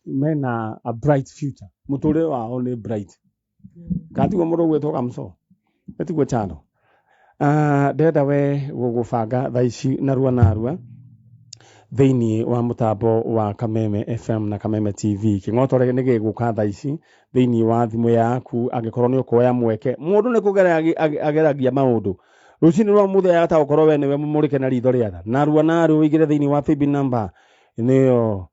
Mena a bright future, mũtũrĩre wao nĩ bright. Kana tiguo mũndũ ũgwĩtwo Kamso? Nĩ Kyalo. Ndĩrenda we gũgũbanga thaa ici narua narua thĩinĩ wa mũtambo wa Kameme FM na Kameme TV. Kĩng'otore nĩ gĩgũka thaa ici thĩinĩ wa thimũ yaku, angĩkorwo nĩ ũkuoya mweke. Mũndũ nĩ kũgera ageragia maũndũ. Rũcinĩ rwa mũthenya yahota gũkorwo we nĩwe mũmũrĩke na ritho rĩa tha. Narua narua ũingĩre thĩinĩ wa paybill number nĩyo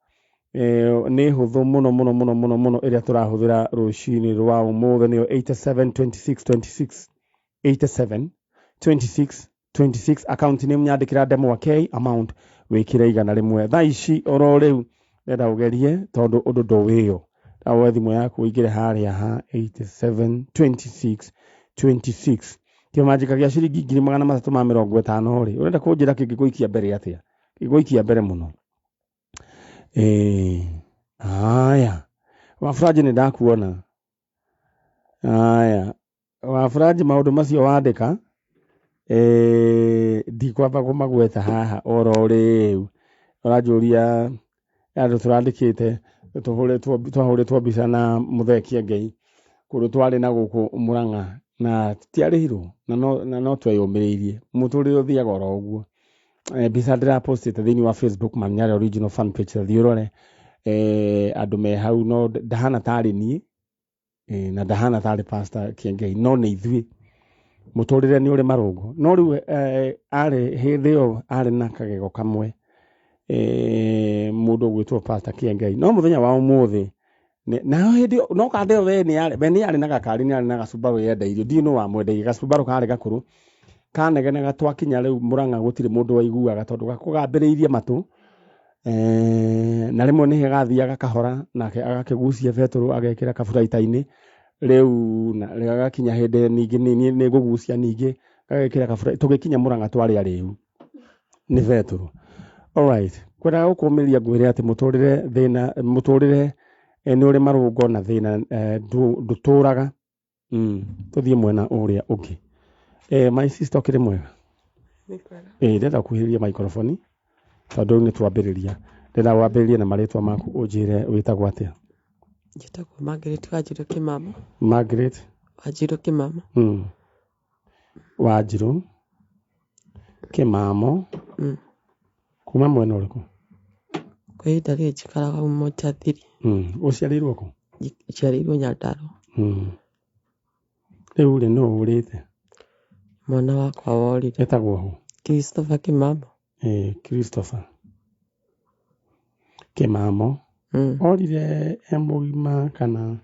nĩ hũthũ mũno mũno mũno mũno mũno ĩrĩa tũrahũthĩra rũcinĩ rwa ũmũthĩ, nĩyo 872626, 872626. Account name nyandĩkĩra Ndemwa K, amount wĩkĩre 100. Thaa ici oro rĩu ndĩrenda ũgerie, tondũ ũndũ ndũwĩyo. Woe thimũ yaku, ũingĩre harĩa ha 872626. Kĩmanjĩka gĩa ciringi 350,000 rĩ, ũrenda kũnjĩra kĩngĩgũikia mbere atĩa? Kĩngĩgũikia mbere mũno. Ĩĩ, haya, Wabranji, nĩ ndakuona. Haya, Wabranji, maũndũ macio wandĩka ndikwamba kũmagweta haha oro rĩu. Ũranjũria andũ tũrandĩkĩte tũhũrĩtwo, twahũrĩtwo mbica na Mũthee Kĩengei kũndũ twarĩ na gũkũ Mũrang'a na tiarĩhirwo na no tweyũmĩrĩirie. Mũtũrĩre ũthiaga oro ũguo. Mbica ndĩrapostĩte thĩinĩ wa Facebook Manyara original fan page, thiĩ ũrore. Andũ me hau no ndahana tarĩ niĩ na ndahana tarĩ Pastor Kĩengei, no nĩ ithuĩ. Mũtũrĩre nĩ ũrĩ marũngo. No rĩu arĩ hĩndĩ ĩyo arĩ na kagego kamwe, mũndũ ũgwĩtwo Pastor Kĩengei, no mũthenya wa ũmũthĩ nayo hĩndĩ ĩyo no kanda ĩyo we nĩ yarĩ na gakari, nĩ yarĩ na gacumbarũ yendeirio. Ndiũĩ nũ wamwendeirie gacumbarũ, karĩ gakũrũ kanegenaga. Twakinya rĩu Mũrang'a gũtirĩ mũndũ waiguaga, tondũ gakũgambĩrĩirie matũ na rĩmwe nĩ gathiaga kahora, nake agakĩgucia betũrũ agekĩra kaburaita-inĩ. Rĩu na gagakinya hĩndĩ ningĩ nĩ ngũgucia ningĩ gagekĩra kabura. Tũgĩkinya Mũrang'a twarĩ arĩu nĩ betũrũ. Alright, kwendaga gũkũmĩria ngwĩre atĩ mũtũrĩre thĩna, mũtũrĩre nĩ ũrĩ marũngo na thĩna ndũtũraga. Tũthiĩ mwena ũrĩa ũngĩ. My sister, ũkĩrĩ mwega? Nĩ kwega. Ndĩrenda kuhĩrĩria microphone tondũ rĩu nĩ twambĩrĩria. Ndĩrenda wambĩrĩrie na marĩtwa maku, ũnjĩre wĩtagwo atĩa. Njĩtagwo Margaret Wanjirũ Kĩmamo. Margaret Wanjirũ Kĩmamo. Wanjirũ Kĩmamo. Kuma mwena ũrĩkũ? Kwa ihinda rĩrĩ njikaraga Umoja 3. Ũciarĩirwo kũ? Njiarĩirwo Nyandarua. Rĩu rĩ, nũ ũrĩte? Mwana wakwa worire. Etagwo hũ? Christopher Kĩmamo. Christopher Kĩmamo. Orire e mũgima kana?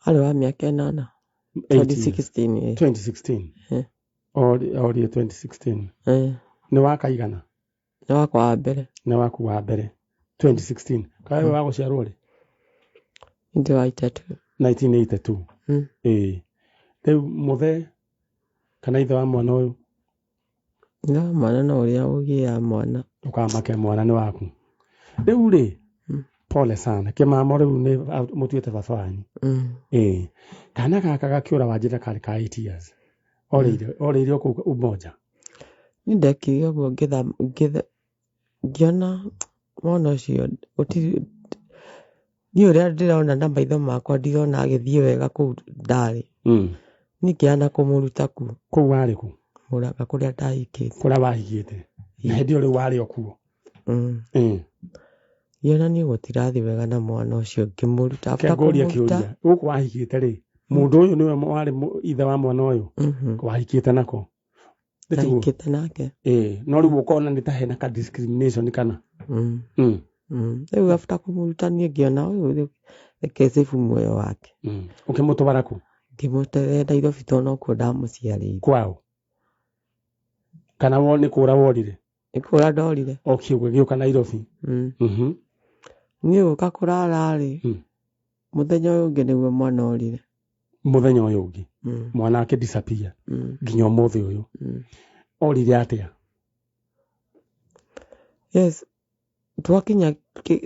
Arĩ wa mĩaka 8. 8 years. 2016, eh. 2016. Eh. Orire 2016. Eh. Nĩ wakaigana? Nĩ wakwa wa mbere. Nĩ waku wa mbere 2016. Kawe wa gũciarwo rĩ? Ndĩ wa 82. 1982. Ĩĩ, rĩu mũthee kana ithe wa mwana ũyũ? Ithe wa mwana no ũrĩa ũgĩaga mwana. Ndũkamake, mwana nĩ waku rĩu rĩ. Pole sana, Kĩmamo. Rĩu nĩ mũtuĩte baba wanyu. Ĩĩ, kana gaka gakĩũra wanjĩra karĩ ka 8 years. Orĩire o kũu Umoja? Niĩ ndekire ũguo ngĩtha ngĩona mwana ũcio gũtirĩ, niĩ ũrĩa ndĩrona na maitho makwa ndirona agĩthiĩ wega kũu ndarĩ. Niĩ ngĩhana kũmũruta kuo. Kũu warĩ kũ? Mũrang'a, kũrĩa ndahikĩte. Kũrĩa wahikĩte, na hĩndĩ ĩyo rĩu warĩ o kuo? Mm. Ngĩona niĩ gũtirathiĩ wega na mwana ũcio, ngĩmũruta. After Kengũria kũmũruta kĩũria, gũkũ wahikĩte rĩ, mũndũ ũyũ nĩwe warĩ ithe wa mwana ũyũ? Mhm. Wahikĩte nako? Nĩ tiguo? Ndahikĩte nake. Ĩĩ, no rĩu ũkona nĩ ta hena ka discrimination kana? Mm. Rĩu after kũmũruta, niĩ ngĩona ũyũ rĩu reke save muoyo wake. Ũkĩmũtwara kũ? Ngĩmũtere Nairobi, tondũ nokuo ndamũciarĩire. Kwao kana wo nĩ kũra worire? Nĩ kũra ndorire. Okay, ũgĩgĩũka Nairobi. Niĩ gũka kũrara rĩ, mũthenya ũyũ ũngĩ nĩguo mwana orire. Mũthenya ũyũ ũngĩ? Mm. Mwana ake disappear? Mm. Nginya ũmũthĩ ũyũ? Mm. Orire atĩa? Yes, twakinya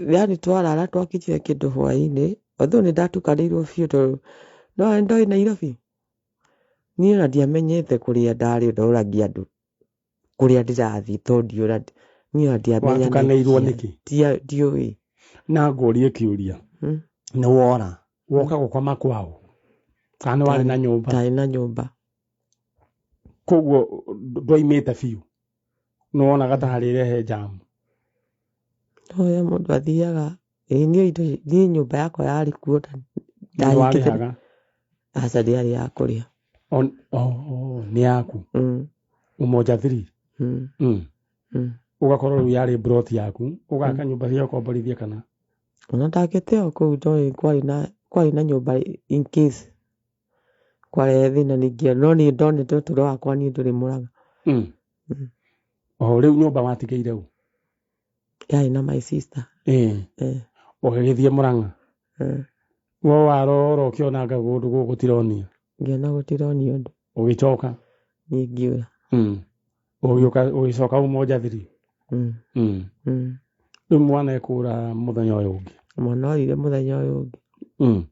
yani twarara, twakinyire kĩndũ hwaĩ-inĩ, although nĩ ndatukanĩirwo biũ, tondũ no ndoĩ Nairobi niĩ ona ndiamenyete kũrĩa ndarĩ. Ndoragia andũ kũrĩa ndĩrathiĩ, tondũ ndiũra niĩ ona ndiamenya. Watukanĩirwo nĩkĩ? Ndiũĩ. Na ngũrie kĩũria. Nĩ wora woka gũkoma kwao kana nĩ warĩ na nyũmba? Ndarĩ na nyũmba. Koguo ndwaimĩte biũ, nĩ wonaga ta harĩ rehe jamu? No ũrĩa mũndũ athiaga, ĩĩ niĩ indo niĩ nyũmba yakwa yarĩ kuo na Nĩ warĩhaga? Aca, ndĩarĩ ya kũrĩha. Oh, nĩ yaku? Umoja 3? Mm. Mm. Ũgakorwo rĩu yarĩ broti yaku, ũgaka nyũmba cia gũkomborithia kana? Ona ndakĩte o kũu ndoĩ kwarĩ na nyũmba in case kwarehe thĩna ningĩ, no niĩ ndonete ũtũũro wakwa niĩ ndũrĩ Mũrang'a. O rĩu nyũmba watigĩire ũ? Yarĩ na my sister. Eh. Ũgĩgĩthiĩ Mũrang'a? Eh. Wo warora ũkĩonanga kũndũ gũkũ gũtironia? Ngĩona gũtironia ũndũ. Ũgĩcoka? Niĩ ngĩũra. Ũgĩũka ũgĩcoka Umoja 3? Mm. Mm. Rĩu mwana ekũra mũthenya ũyũ ũngĩ? Mwana orire mũthenya ũyũ ũngĩ.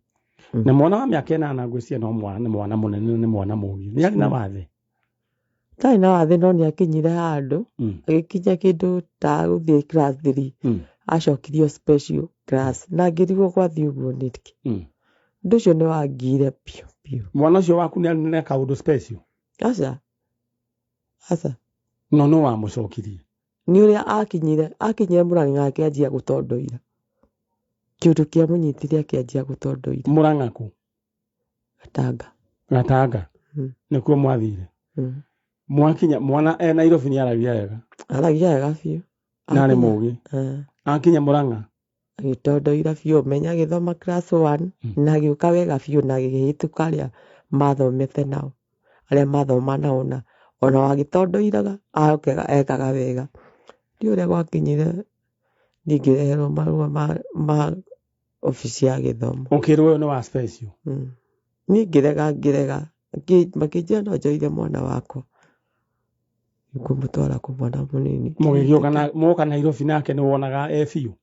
Na mwana wa mĩaka 8 ngwĩciria no mwana, nĩ mwana mũnene, nĩ mwana mũgĩ, nĩ arĩ na wathe? Ndarĩ na wathe, no nĩ akinyire handũ, agĩkinya kĩndũ ta gũthiĩ class 3, acokirio special class na ngĩrigwo gwathiĩ ũguo nĩkĩ. Ũndũ ũcio nĩ wangire biũ biũ. Mwana ũcio waku nĩ arĩ na kaũndũ special? Aca, aca. No nĩ wamũcokirie? Nĩ ũrĩa akinyire Mũrang'a akĩanjia gũtondoira, kĩũndũ kĩamũnyitire akĩanjia gũtondoira. Mũrang'a kũ? Gatanga. Gatanga? Mm. Nĩkuo mwathire? Mm. Mwakinya mwana e Nairobi nĩ aragia wega? Aragia wega biũ. Na arĩ mũgĩ? Eh. Akinya Mũrang'a? Agĩtondoira biũ, menya agĩthoma class 1 na agĩũka wega biũ na agĩhĩtũka arĩa mathomete nao, arĩa mathoma nao, na ona wagĩtondoiraga aokaga ekaga wega. Ndiũĩ ũrĩa gwakinyire niĩ ngĩreherwo marũa ma obici ya gĩthomo. Ũkĩrwo ũyũ nĩ wa special? Mm. Niĩ ngĩrega, makĩnjĩra no njoire mwana wakwa ngũmũtwara kũ mwana mũnini. Mũgĩgĩũka na mwoka Nairobi nake nĩ wonaga e biũ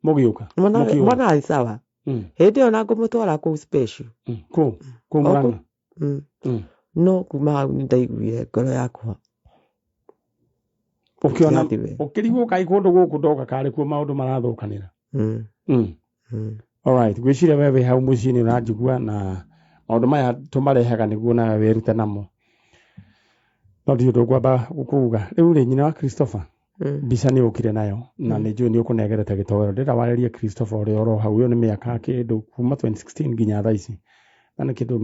mũgĩũka? Mwana Mũkĩũra? Mwana arĩ sawa. Hĩndĩ ĩyo na ngũmũtwara kũu special. Kũ kũ Mũrang'a? Mm. No kuma hau nĩ ndaiguire ngoro yakwa Ũkĩona ĩtirathiĩ wega. Ũkĩrigwo kaĩ kũndũ gũkũ ndoka karĩ kuo maũndũ marathũkanĩra? Alright, ngwĩciria we wĩ hau mũciĩ nĩ ũranjigua, na maũndũ maya tũmarehaga nĩguo nawe wĩrute namo, no ndirĩ ũndũ ngwamba kuga. Rĩu rĩ, nyina wa Christopher, mbica nĩ ũkire nayo na nĩ njũĩ nĩ ũkũnengerete gĩtoero. Ndĩrenda warĩrie Christopher ũrĩa oro hau. Ĩyo nĩ mĩaka kĩndũ kuma 2016 nginya thaa ici, na nĩ kĩndũ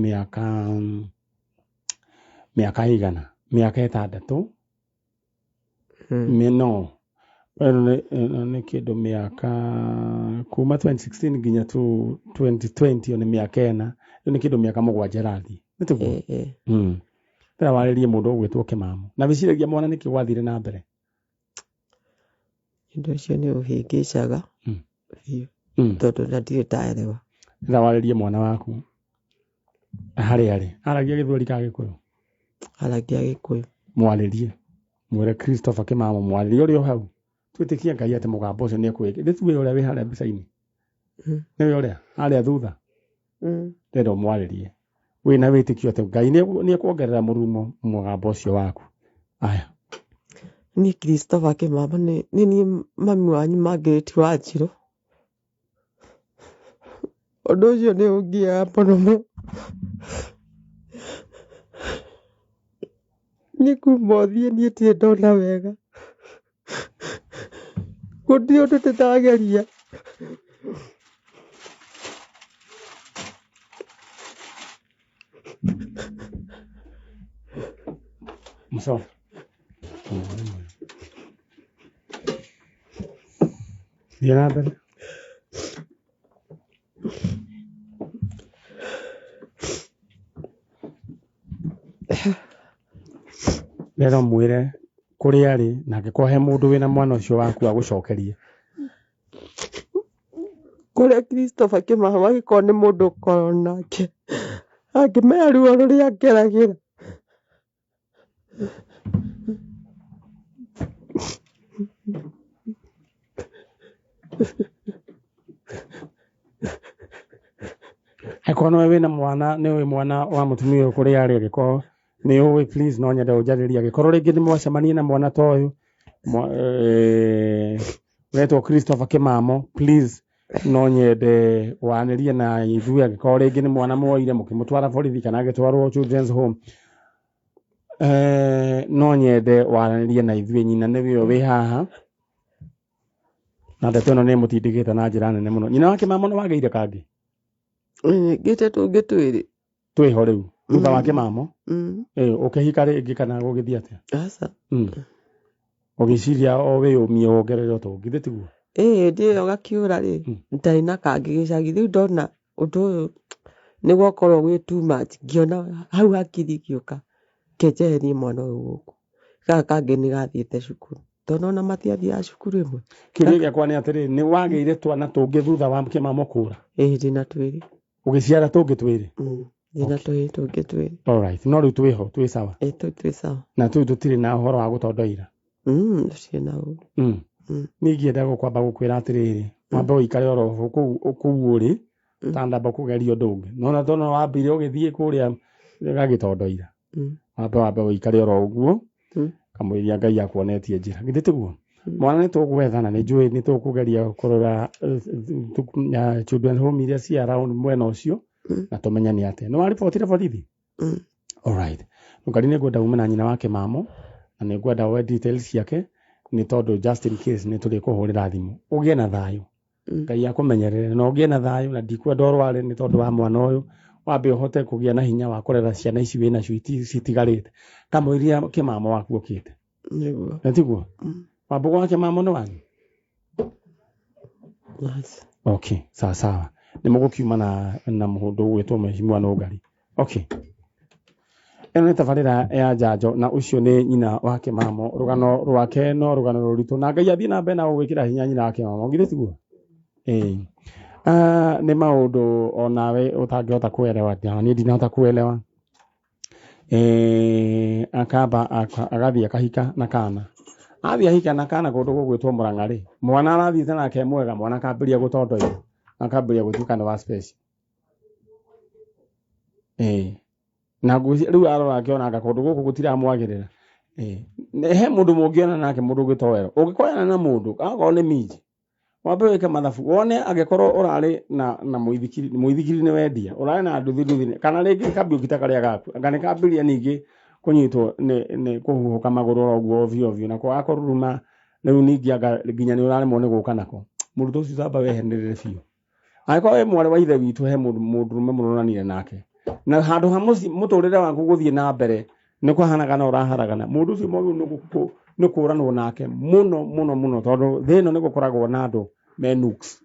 mĩaka igana, mĩaka 6. No ĩno nĩ kĩndũ mĩaka kuma 2016 nginya tu 2020, ĩyo nĩ mĩaka 4, ĩyo nĩ kĩndũ mĩaka 7 ĩrathiĩ, nĩ tiguo? Eh. Ndĩrenda warĩrie mũndũ ũgwĩtwo Kĩmamo na wĩciragia mwana nĩkĩ gwathire na mbere. Ũndũ ũcio nĩ ũhĩngĩcaga biũ tondũ na ndirĩ ndaerewa. Ndĩrenda warĩrie mwana waku harĩa arĩ. Aragia Gĩthweri kana Gĩkũyũ? Aragia Gĩkũyũ. Mwarĩrie, mwĩre Christopher Kĩmamo, mwarĩrie ũrĩ o hau. Twĩtĩkie Ngai atĩ mũgambo ũcio nĩ ekũwĩka. Nĩ ũrĩa wĩ harĩa mbica-inĩ? Nĩwe ũrĩa harĩa thutha? Ndĩrenda ũmwarĩrie wĩna wĩtĩkio atĩ Ngai nĩ ekuongerera mũrumo mũgambo ũcio waku. Aya. Niĩ Christopher Kĩmamo, nĩ niĩ mami wanyu Margaret Wanjirũ. Ũndũ ũcio nĩ ũngiaga mũno mũno. Niĩ kuma ũthiĩ niĩ ndirĩ ndona wega. Gũtirĩ ũndũ tũtageria. Mũcoke. Thiĩ na mbere. Rero mwĩre kũrĩa arĩ, na angĩkorwo he mũndũ wĩna mwana ũcio waku agũcokerie. Kũrĩa Christopher Kĩmamo angĩkorwo nĩ mũndũ ũkoragwo nake angĩmenya ruo rũrĩa ngeragĩra. Angĩkorwo nĩwe wĩna mwana, nĩũĩ mwana wa mũtumia ũyũ kũrĩa arĩ, angĩkorwo nĩ ũĩ, please no nyende ũnjarĩrie. Angĩkorwo rĩngĩ nĩ mwacemania na mwana ta ũyũ ũretwo Christopher Kĩmamo, please. No nyende wanĩrie na ithuĩ angĩkorwo rĩngĩ nĩ mwana mwoire mũkĩmũtwara borithi kana agĩtwarwo children's home. No nyende waranĩrie na ithuĩ, nyina nĩwe ũyũ wĩ haha na ndeto ĩno nĩ ĩmũtindĩkĩte na njĩra nene mũno. Nyina wa Kĩmamo nĩ wagĩire kangĩ? Ngĩte tũngĩ twĩrĩ. Twĩho rĩu thutha wa Kĩmamo? Mm. Ũkĩhika rĩngĩ kana gũgĩthiĩ atĩa? Aca. Ũgĩciria o wĩyũmie wongerere ũtũngĩ, githĩ tiguo? Ĩĩ, hĩndĩ ĩyo gakiũra rĩ, ndarĩ na kangĩ gĩcagi. Rĩu ndona ũndũ ũyũ nĩ gwakorwo gwĩ too much, ngĩona hau hakiri igĩũka, kenjeherie mwana ũyũ gũkũ. Gaka kangĩ nĩ gathiĩte cukuru, tondũ ona matiathiaga cukuru ĩmwe. Kĩũria gĩakwa nĩ atĩrĩrĩ, nĩ wagĩire twana tũngĩ thutha wa Kĩmamo kũra? Ĩĩ, ndĩna twĩrĩ. Ũgĩciara tũngĩ twĩrĩ? Ndĩna twĩrĩ tũngĩ twĩrĩ. Alright, no rĩu twĩho, twĩ sawa? Ĩĩ, tũu twĩ sawa. Na tũu tũtirĩ na ũhoro wa gũtondoira? Tũtirĩ na ũru. Niĩ ingĩenda gũkwamba gũkwĩra atĩrĩrĩ, wambe ũikare oro kũu ũrĩ, ũtanamba kũgeria ũndũ ũngĩ. Nona tondũ wambire ũgĩthiĩ kũrĩa gagĩtondoira. Wambe ũikare oro ũguo, kamũiria Ngai akuonetie njĩra. Githĩ tiguo? Mwana nĩ tũgwetha na nĩ njũĩ nĩ tũkũgeria kũrora children home iria ci around mwena ũcio, na tũmenye nĩ atĩa. Nĩ waribotire borithi? Alright. Nũkari nĩ ngwenda ume na nyina wa Kĩmamo, na nĩ ngwenda woe details ciake, nĩ tondũ just in case nĩ tũrĩkũhũrĩra thimũ. Ũgĩe na thayũ. Ngai akũmenyerere na ũgĩe na thayũ, na ndikwenda ũrware nĩ tondũ wa mwana ũyũ. Wambe ũhote kũgĩa na hinya wa kũrera ciana ici wĩ nacio citigarĩte. Kamũiria Kĩmamo waku ũkĩte. Nĩguo. Na tiguo? Wambugu wa Kĩmamo nĩ wanyu? Yes. Okay, sawa sawa. Nĩ mũgũkiuma na mũndũ ũgwĩtwo Mheshimiwa Nũngari. Okay. Ĩno nĩ tabarĩra ya njanjo na ũcio nĩ nyina wa Kĩmamo. Rũgano rwake no rũgano rũritũ na Ngai athiĩ na mbere na gũgwĩkĩra hinya nyina wa Kĩmamo. Githĩ tiguo? Ĩĩ. Nĩ maũndũ onawe ũtangĩhota kuelewa, na niĩ ndinahota kuelewa. Akamba agathiĩ akahika na kana. Athiĩ ahika na kana kũndũ gũgwĩtwo Mũrang'a rĩ, mwana arathiĩte nake mwega, mwana akambĩrĩria gũtondoira, akambĩrĩria gũtuĩka nĩ wa special. Na ngwĩciria rĩu arora akĩona anga kũndũ gũkũ gũtiramwagĩrĩra. He mũndũ mũngĩona nake mũndũ ũngĩtoero. Ũngĩkoyana na mũndũ, akorwo nĩ minji, wambe wĩke mathabu, wone angĩkorwo ũrarĩ na mũithikiri, mũithikiri nĩ wendia, ũrarĩ na nduthi nduthi, kana rĩngĩ kambiũkita karĩa gaku, anga nĩ kambĩrĩria ningĩ kũnyitwo nĩ kũhuhũka magũrũ oro ũguo ovyo ovyo, na kwaga kũruruma, rĩu ningĩ anga nginya nĩ ũraremwo nĩ gũka nako. Mũrutwo ũcio tamba weheranĩrĩre biũ. Angĩkorwo wĩ mwarĩ wa ithe witũ, he mũndũrũme mũronanire nake, na handũ ha mũtũrĩre waku gũthiĩ na mbere, nĩ kũhanaga na ũraharagana. Mũndũ ũcio mwagĩrĩirwo nĩ kũranwo nake mũno, mũno, mũno, tondũ thĩ ĩno nĩ gũkoragwo na andũ me nooks,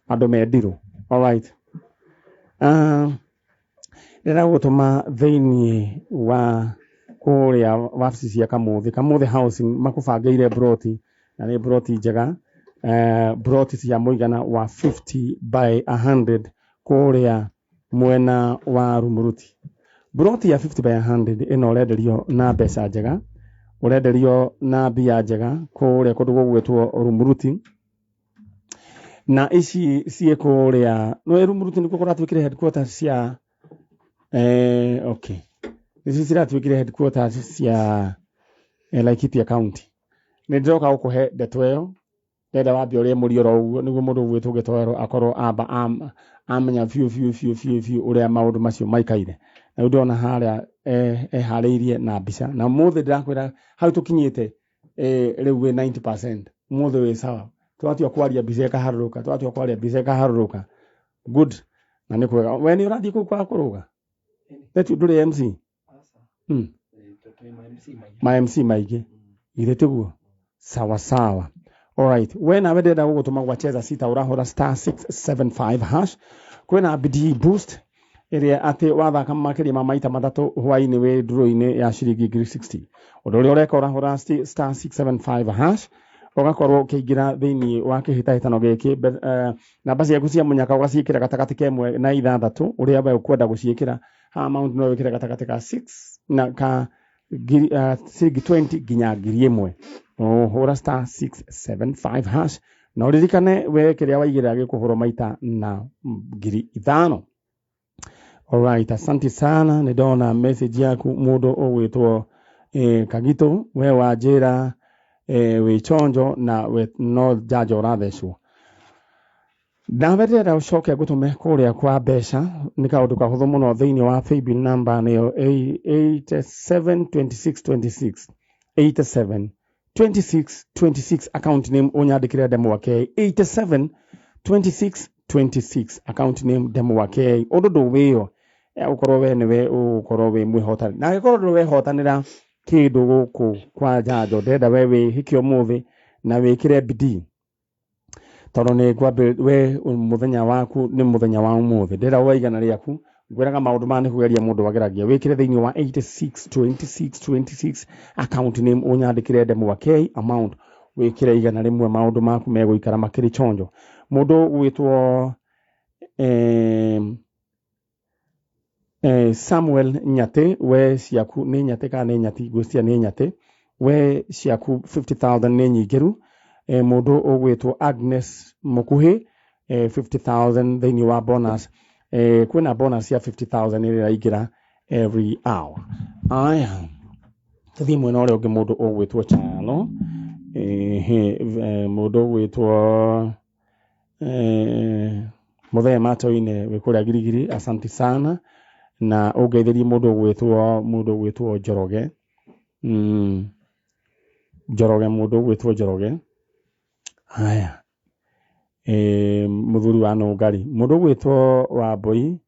andũ me ndirũ. Alright. Ndĩrenda gũgũtũma thĩiniĩ wa kũrĩa wabici cia Kamũthĩ. Kamũthĩ Housing makũbangĩire broti, na nĩ broti njega, broti cia mũigana wa 50 by 100 kũrĩa mwena wa Rumuruti. Broti ya 50 by 100 ĩno ũrenderio na mbeca njega, ũrenderio na mbia njega kũrĩa kũndũ gũgwĩtwo Rumuruti. Na ici ciĩ kũrĩa, nĩ Rumuruti nĩkuo kũratuĩkire headquarters cia, okay. Ici ciratuĩkire headquarters cia Laikipia County. Nĩ ndĩroka gũkũhe ndeto ĩyo, ndĩrenda wambe ũrĩe mũri oro ũguo nĩguo mũndũ ũgwĩtwo Gĩtoero akorwo amba amenya biũ biũ biũ biũ biũ ũrĩa maũndũ macio maikaire. Na rĩu ndĩrona harĩa eharĩirie na mbica. Na ũmũthĩ ndĩrakwĩra hau tũkinyĩte, rĩu wĩ 90%. Ũmũthĩ wĩ sawa. Twatua kwaria mbica ĩkaharũrũka, twatua kwaria mbica ĩkaharũrũka. Good. Na nĩ kwega. We nĩ ũrathiĩ kũu kwa kũrũga? Nĩ ndũrĩ MC? Ma MC maingĩ. Githĩ tiguo? Sawa sawa. Alright. We nawe ndĩrenda gũgũtũma gwa Cheza Sita, ũrahũra star 675 hash. Kwĩna BD boost ĩrĩa atĩ wathaka makĩria ma maita matatũ hwaĩ-inĩ wĩ ndũrũ-inĩ ya ciringi ngiri 60. Ũndũ ũrĩa ũreka ũrahũra star 675 hash, ũgakorwo ũkĩingĩra thĩiniĩ wa kĩhĩtahĩtano gĩkĩ, namba ciaku cia mũnyaka ũgaciĩkĩra gatagatĩ ka ĩmwe na ithathatũ ũrĩa we ũkwenda gũciĩkĩra. Ha amount no wĩkĩre gatagatĩ ka 6 na ka ngiri, ciringi 20 nginya ngiri ĩmwe. Ũhũra star 675 hash na ũririkane we kĩrĩa waigĩrĩra gĩkũhũrwo maita na ngiri ithano. Alright, asante sana. Nĩ ndona message yaku mũndũ ũgwĩtwo Kagito, we wanjĩra wĩ chonjo na we no njanjo ũrathecwo. Nawe ndĩrenda ũcoke ngũtũme kũrĩa kwa mbeca nĩ kaũndũ kahũthũ mũno thĩinĩ wa paybill number nĩyo 872626 87 26 26 account name ũnyandĩkĩre ndemwa K 87 26 26 account name ndemwa K ũndũ ndũwĩyo ũkorwo we nĩwe ũgũkorwo wĩ mwĩhotani na angĩkorwo ndũrĩ wehotanĩra kĩndũ gũkũ kwa njanjo ndĩrenda we wĩhĩke ũmũthĩ na wĩkĩre bidii tondũ nĩ ngwambĩ we mũthenya waku nĩ mũthenya wa ũmũthĩ ndĩrenda woe igana rĩaku ngwĩraga maũndũ maya nĩ kũgeria mũndũ ageragia wĩkĩre thĩinĩ wa 86 26 26 account name ũnyandĩkĩre ndemwa K amount wĩkĩre 100 maũndũ maku megũikara makĩrĩ chonjo. Mũndũ ũgwĩtwo Samuel Nyatĩ, we ciaku nĩ Nyatĩ kana nĩ Nyati, ngwĩciria nĩ Nyatĩ, we ciaku 50,000 nĩ nyingĩru. Mũndũ ũgwĩtwo Agnes Mũkuhĩ, 50,000 thĩinĩ wa bonus. Kwĩna bonus ya 50,000 ĩrĩa ĩraingĩra every hour. Aya, tũthiĩ mwena ũrĩa ũngĩ, mũndũ ũgwĩtwo Chalo, mũndũ ũgwĩtwo Mũthee Matoine wĩ kũrĩa Girigiri, asante sana na ũngeithĩrie mũndũ ũgwĩtwo Njoroge. Njoroge, mũndũ ũgwĩtwo Njoroge. Haya, mũthuri wa Nũngari, mũndũ ũgwĩtwo Wambui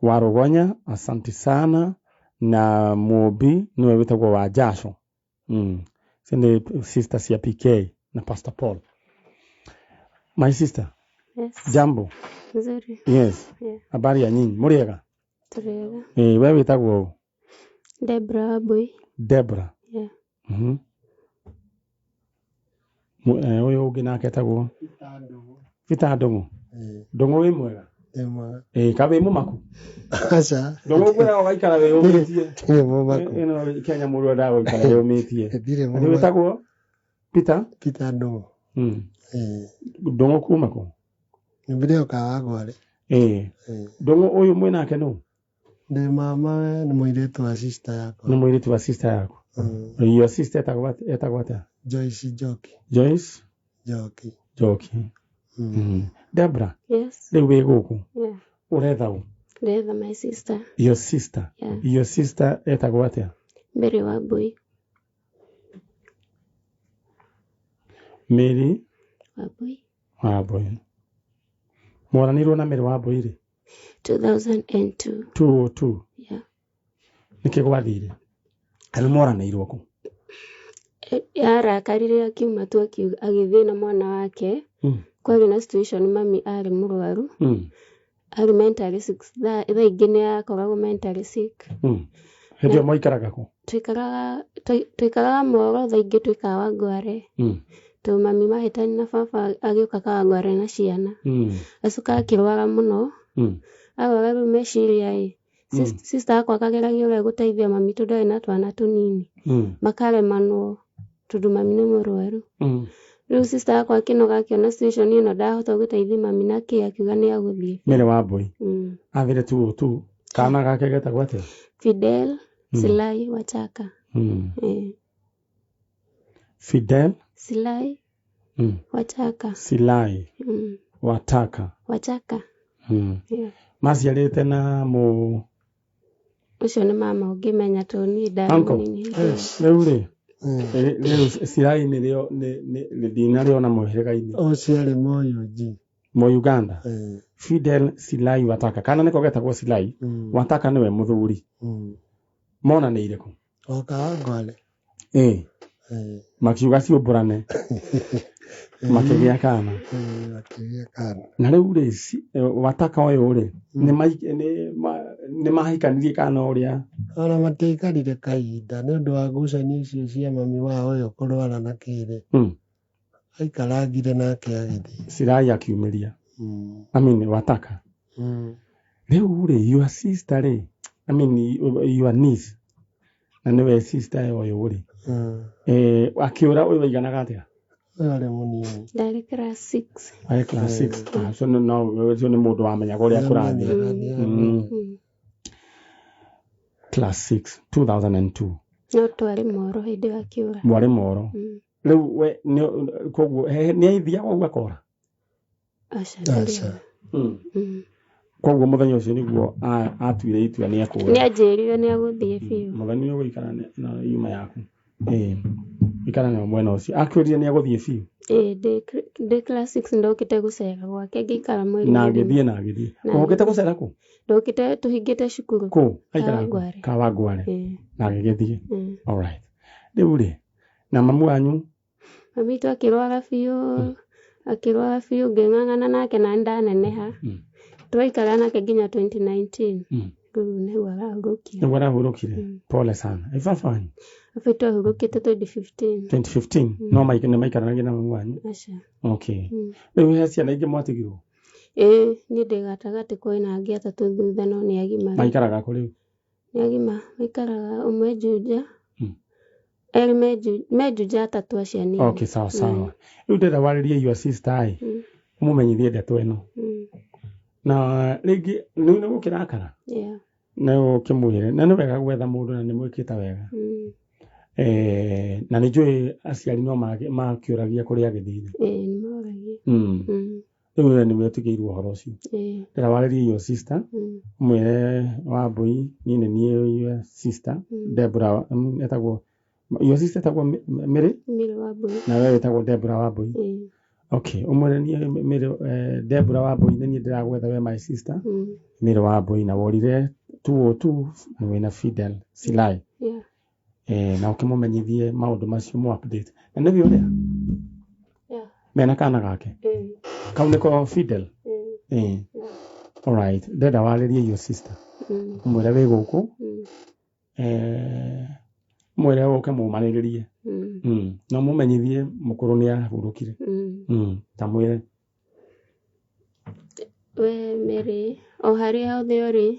wa Rũgonya, asante sana na Mũmbi nĩwe wĩtagwo wa Jasho. Icio nĩ sister cia PK na Pastor Paul. My sister. Yes. Jambo. Nzuri. Yes. Yeah. Habari ya nyinyi, mũrĩega? Tũrĩega. We wĩtagwo ũ? Debra Wambui. Debra. Yeah. Ũyũ ũngĩ nake etagwo Peter Ndũng'ũ. Ndũng'ũ, wĩ mwega? Ndĩ mwega. Ka wĩ mũmaku? Aca. Ndũng'ũ, ngwĩraga ũgaikara wĩyũmĩtie. Ndirĩ mũmaku. Ĩno Kenya mũndũ endaga gũikara wĩyũmĩtie. Ndirĩ Atĩ mũmaku. wĩtagwo Peter? Peter Ndũng'ũ. Ndũng'ũ kuma kũ? Nyumbire Kawangware. Ndũng'ũ, ũyũ mwĩ nake nũ? Ndĩ mama we, nĩ mũirĩtu wa sister yakwa. Nĩ mũirĩtu wa sister yaku. Your sister etagwo atĩa? Joyce Njoki. Joyce Njoki. Njoki. Debra. Yes. Rĩu wĩ gũkũ. Yeah. Ũretha ũ? Ndĩretha my sister. Your sister. Yeah. Your sister etagwo atĩa? Mary Wambui. Mary Wambui. Wambui. Mworanirwo na Mary Wambui rĩ? 2002. 202. Yeah. Nĩkĩ gwathire? Kana moranĩirwo kũ? Arakarire akiuma tu akiuga agĩthiĩ na mwana wake. Kwarĩ na situation, mami arĩ mũrwaru. Arĩ mentally sick. Thaa ingĩ nĩ akoragwo mentally sick. Hĩndĩ ĩyo mwaikaraga kũ? Tũikaraga Moro, thaa ingĩ tũikaraga Wangware. Tondũ mami mahĩtania na baba agĩũka Kawangware na ciana. Acoka akĩrwara mũno. Arwara rĩu meciria ĩ, sister akwa akageragia ũrĩa gũteithia mami tondũ arĩ na twana tũnini. Makaremanwo tondũ mami nĩ mũrwaru. Rĩu sister akwa akĩnoga akĩona situation ĩno ndahota gũteithia mami nakĩ, akiuga nĩ agũthiĩ. Mary Wambui. Athire 202. Kana gake getagwo atĩa? Fidel Silai Wachaka. Fidel Silai Wachaka. Silai Wataka. Wachaka. Yeah. Maciarĩte na mũ Ũcio nĩ mama ũngĩmenya tondũ niĩ ndarĩ Uncle. mũnini. Yes. Rĩu rĩ, rĩu Silai nĩrĩo ndinarĩona mũhĩrĩga-inĩ. Ũcio arĩ Mũyunji. Mo Uganda. Fidel Silai Wataka. Kana nĩko getagwo Silai. Wataka nĩwe mũthuri. Monanĩire kũ? O Kawangware. Makiuga ciũmbũrane. Makĩgĩa kana. Makĩgĩa kana. Na rĩu rĩ, Wataka ũyũ rĩ, nĩ mahikanirie kana ũrĩa? Ona matiaikarire kahinda nĩ ũndũ wa ngucanio icio cia mami wa ũyũ kũrwara na kĩrĩ. Aikarangire nake agĩthiĩ. Silai akiumĩria. I mean, Wataka. Rĩu rĩ, your sister rĩ, I mean your niece, na nĩwe sister ũyũ rĩ, akĩũra ũyũ aiganaga atĩa? Ũyũ arĩ mũnini. Ndarĩ class 6. Arĩ class 6. Ah, ũcio no ũcio nĩ mũndũ wamenyaga ũrĩa kũrathiĩ. Nĩamenyaga, nĩamenyaga. Class 6, 2002. No twarĩ Moro hĩndĩ ĩyo akĩũra. Mwarĩ Moro. Rĩu we koguo nĩ aithiaga ũguo akora? Aca ndarĩ. Koguo mũthenya ũcio nĩguo atuire itua nĩ ekũra. Nĩ anjĩrire nĩ agũthiĩ biũ. Mũthenya nĩ ũgũikara na yuma yaku. Ikara nayo mwena ũcio. Akwĩrire nĩ agũthiĩ biũ. Ĩĩ ndĩ class 6 ndokĩte gũcera gwake ngĩikara mweri Na agĩthiĩ na agĩthiĩ. Ũkĩte gũcera kũ? Ndokĩte tũhingĩte cukuru. Kũ? Aikara kũ? Kawangware. Na agĩgĩthiĩ. All right. Rĩu rĩ, na mamu wanyu? Mami witũ akĩrwara biũ. Akĩrwara biũ ngĩng'ang'ana nake na ndaneneha. Twaikara nake nginya 2019. Rĩu nĩguo arahurũkire. Nĩguo arahurũkire. Pole sana. Ĩ baba wanyu? Baba witũ ahurũkĩte 2015. 2015? No nĩ maikaranagia na mamu wanyu? Aca. Okay. Rĩu he ciana ingĩ mwatigirwo? Ĩĩ, niĩ ndĩ gatagatĩ kwĩna angĩ atatũ thutha no nĩ agima. Maikaraga kũ rĩu? Nĩ agima, maikaraga ũmwe Juja. Erĩ me Juja atatũ acio anini. Okay, sawa sawa. Rĩu ndĩrenda warĩrie your sister ĩ, ũmũmenyithie ndeto ĩno. Na rĩngĩ nĩ gũkĩrakara? Yeah. Na ũkĩmwĩre, na nĩ wega gwetha mũndũ na nĩ mwĩkĩte wega. Na nĩ njũĩ aciari no makĩũragia kũrĩa agĩthire. Ĩĩ, nĩ moragia. Rĩu we nĩ wĩtigĩirwo ũhoro ũcio. Ndĩrenda warĩrie your sister, ũmwĩre Wambũi, niĩ nĩ niĩ your sister, Deborah, etagwo, your sister etagwo Mary? Mary Wambũi. Na we wĩtagwo Deborah Wambũi. Okay, ũmwĩre niĩ Mary, Deborah Wambũi nĩ niĩ ndĩragwetha we my sister. Mary Wambũi na worire 202 na wĩna Fidel Silai. Yeah. Na ũkĩmũmenyithie maũndũ macio mũ update. Na nĩwe ũrĩa? Yeah. Mena kana gake? Kau nĩko Fidel? All right, ndĩrenda warĩrie your sister. Ũmwĩre wĩ gũkũ. Ũmwĩre ũke mũmanĩrĩrie. Na ũmũmenyithie mũkũrũ nĩ ahurũkire. Ta mwĩre. We Mary, o harĩa hothe ũrĩ,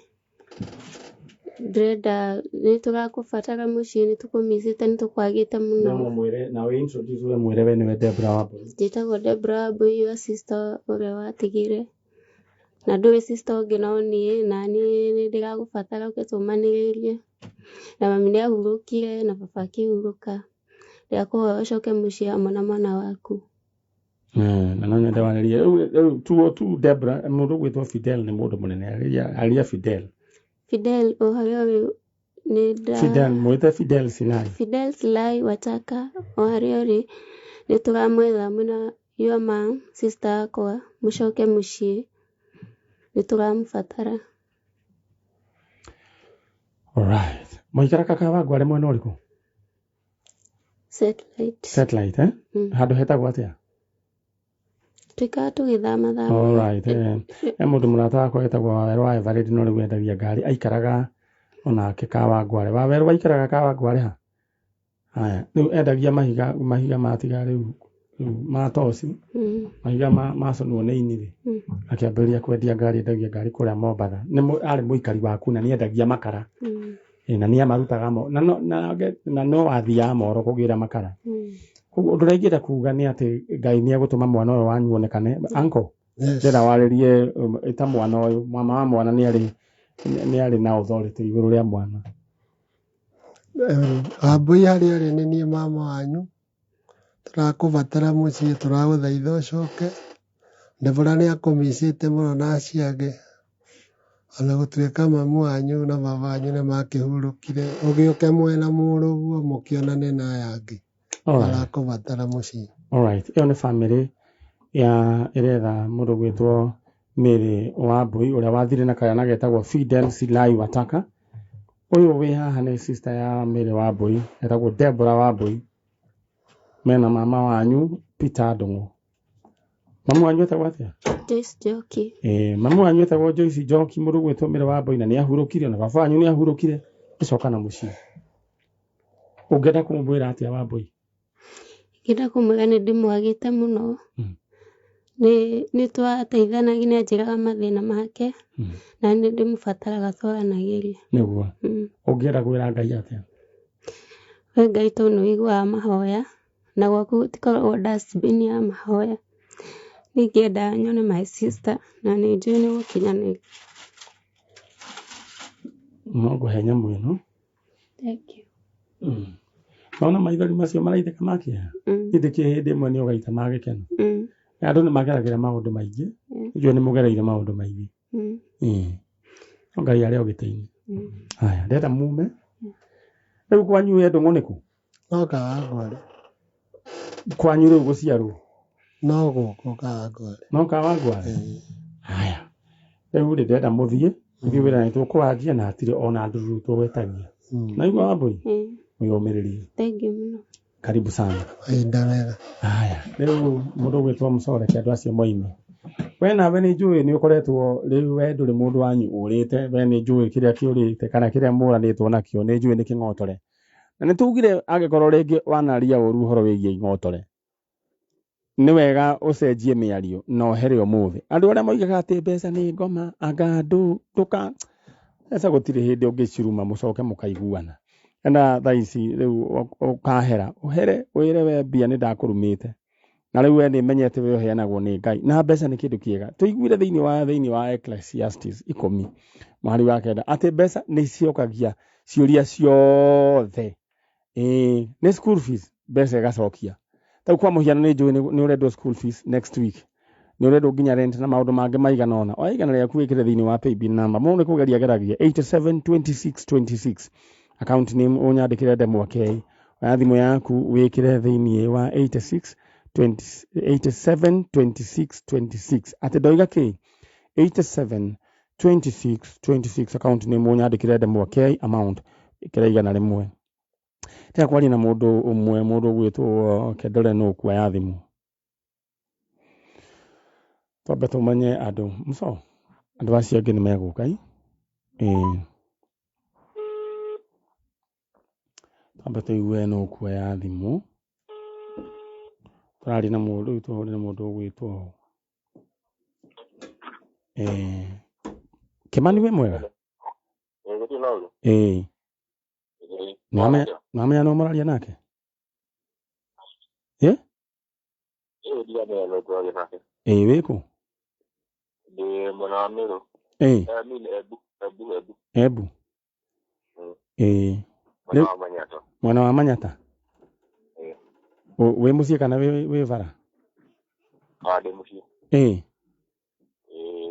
ndĩrenda nĩ tũrakũbatara mũciĩ, nĩ tũkũmicĩte, nĩ tũkwagĩte mũno. No mwĩre, na wĩ introduce we mwĩre we nĩwe Deborah Wambũi. Njĩtagwo Deborah Wambũi, your sister ũrĩa watigire. Na ndũrĩ sister ũngĩ no niĩ, na niĩ nĩ ndĩragũbatara ũke tũmanĩrĩrie. Na mami nĩ ahurũkire na baba akĩhurũka. Ndĩrakũhoya ũcoke mũciĩ hamwe na mwana waku. Na no nyende warĩrie. Rĩu 202 Deborah, mũndũ ũgwĩtwo Fidel nĩ mũndũ mũnene. Arĩria Fidel. Fidel, o harĩa ũrĩ nĩ nda Fidel, mwĩte Fidel Silai. Fidel Silai Wataka, o harĩa ũrĩ nĩ tũramwetha mwĩna your mom, sister yakwa, mũcoke mũciĩ, nĩ tũramũbatara. All right. Mũikara Kawangware mwena ũrĩkũ? Satellite. Satellite, eh? Handũ hetagwo atĩa? Tuikaraga tũgĩthama thama. All right. Mũndũ mũrata wakwa wĩtagwo Wawerũ wa Everett no rĩu endagia ngari, aikaraga onake Kawangware. Wawerũ aikaraga Kawangware ha? Haya, rĩu endagia mahiga matiga rĩu ma toci, mahiga maconwo nĩ ini rĩ. Akĩambĩrĩria kwendia ngari, endagia ngari kũrĩa Mombatha. Nĩ arĩ mũikari waku na nĩ endagia makara. Na nĩ amarutaga na no athiaga Moro kũgĩra makara. Koguo ũndũ ũrĩa ingĩenda kuga nĩ atĩ Ngai nĩ egũtũma mwana ũyũ wanyu onekane. Uncle, ndĩrenda warĩrie ĩta mwana ũyũ, mama wa mwana nĩ arĩ na authority igũrũ rĩa mwana. Wambũi harĩa ũrĩ nĩ niĩ mama wanyu, tũrakũbatara mũciĩ, tũragũthaitha ũcoke. Deborah nĩ akũmicĩte mũno na acio angĩ, ona gũtuĩka mamu wanyu na baba wanyu nĩ makĩhurũkire, ũgĩũke mwena mũrũguo mũkĩonane na aya angĩ. Marakũbatara mũciĩ. All right. Ĩyo nĩ family ya ĩretha mũndũ gwĩtwo Mary Wambũi ũrĩa wathire na kayana getagwo Fidel Silai Wataka. Ũyũ wĩ haha nĩ sister ya Mary Wambũi, etagwo Deborah Wambũi. Mena mama wanyu Peter Ndung'u. Mamu wanyu etagwo atĩa? Joyce Njoki. Mamu wanyu etagwo Joyce Njoki, mũndũ gwĩtwo Mary Wambũi na nĩ ahurũkire, na baba wanyu nĩ ahurũkire, gũcoka na mũciĩ. Ũngĩenda kũmwĩra atĩa Wambũi? Ingĩenda kũmwĩra nĩ ndĩmwagĩte mũno. Nĩ twateithanagia, nĩ anjĩraga mathĩna make, na nĩ ndĩmũbataraga twaranagĩria. Nĩguo. Ũngĩenda kwĩra Ngai atĩa? We Ngai tondũ nĩ ũiguaga mahoya, na gwaku gũtikoragwo dustbin ya mahoya. Ningĩenda nyone my sister, na nĩ njũĩ nĩ gũkinyanĩria. No ngũhe nyamũ ĩno. Thank you. Nona maithori macio maraitĩka ma kĩeha? Githĩ kĩ hĩndĩ ĩmwe nĩ ũgaita ma gĩkeno? Andũ nĩ mageragĩra maũndũ maingĩ. Njũĩ nĩ mũgereire maũndũ maingĩ. No Ngai arĩ o gĩtĩ-inĩ. Haya, ndĩrenda mume. Rĩu kwanyu we ndũng'ũ nĩkũ? No Kawangware. Kwanyu rĩu gũciarwo? No gũkũ Kawangware. No Kawangware? Haya. Rĩu rĩ ndĩrenda mũthiĩ, ithuĩ wĩra nĩ tũkũwanjia na hatirĩ ona ndururu tũgwetagia. Naigua Wambũi? Wĩyũmĩrĩrie. Thank you mũno. Karibu sana. Mahinda mega. Haya, rĩu mũndũ ũgwĩtwo Mũcore reke andũ acio moime. We nawe nĩ njũĩ nĩ ũkoretwo rĩu we ndũrĩ mũndũ wanyu ũrĩte, we nĩ njũĩ kĩrĩa kĩũrĩte kana kĩrĩa mũranĩtwo nakĩo nĩ njũĩ nĩ kĩng'otore. Na nĩ tugire angĩkorwo rĩngĩ wanaria ũru ũhoro wĩgiĩ ing'otore, nĩ wega ũcenjie mĩario na ũhere ũmũthĩ. Andũ arĩa moigaga atĩ mbeca nĩ ngoma, anga andũ ndũka mbeca gũtirĩ hĩndĩ ũngĩciruma mũcoke mũkaiguana. Enda thaa ici rĩu ũkahera, ũhere wĩre we mbia nĩ ndakũrumĩte. Na rĩu we nĩ menyete we ũheanagwo nĩ Ngai. Na mbeca nĩ kĩndũ kĩega. Tũiguire thĩinĩ wa Ecclesiastes 10 mũhari wa 9 atĩ mbeca nĩ ciokagia ciũria ciothe. Nĩ school fees mbeca ĩgacokia. Tau kwa mũhiano nĩ njũĩ nĩ ũrendwo school fees next week. Nĩ ũrendwo nginya rent na maũndũ mangĩ maigana ũna. Oya igana rĩaku wĩkĩre thĩinĩ wa paybill number. Mũndũ nĩ kũgeria geragia 872626. Account name ũnyandĩkĩre Ndemwa K. Oya thimũ yaku wĩkĩre thĩinĩ wa 872626. Atĩ ndoiga kĩ? 872626 account name ũnyandĩkĩre Ndemwa K amount ĩkĩra igana rĩmwe. Tiga kwaria na mũndũ ũmwe, mũndũ ũgwĩtwo Kendore nũ kuoya thimũ. Twambe tũmenye andũ. Mũco, andũ acio angĩ nĩ megũka ĩ? Twambe tũigue nũ kuoya thimũ. Tũraria na mũndũ, rĩu tũhũrĩre mũndũ ũgwĩtwo Kĩmani wĩ mwega? Nĩwamenya nũ mũraria nake? Wĩkũ? Embu. Mwena wa Manyata? Wĩ mũciĩ kana wĩ bara? Ndĩ mũciĩ.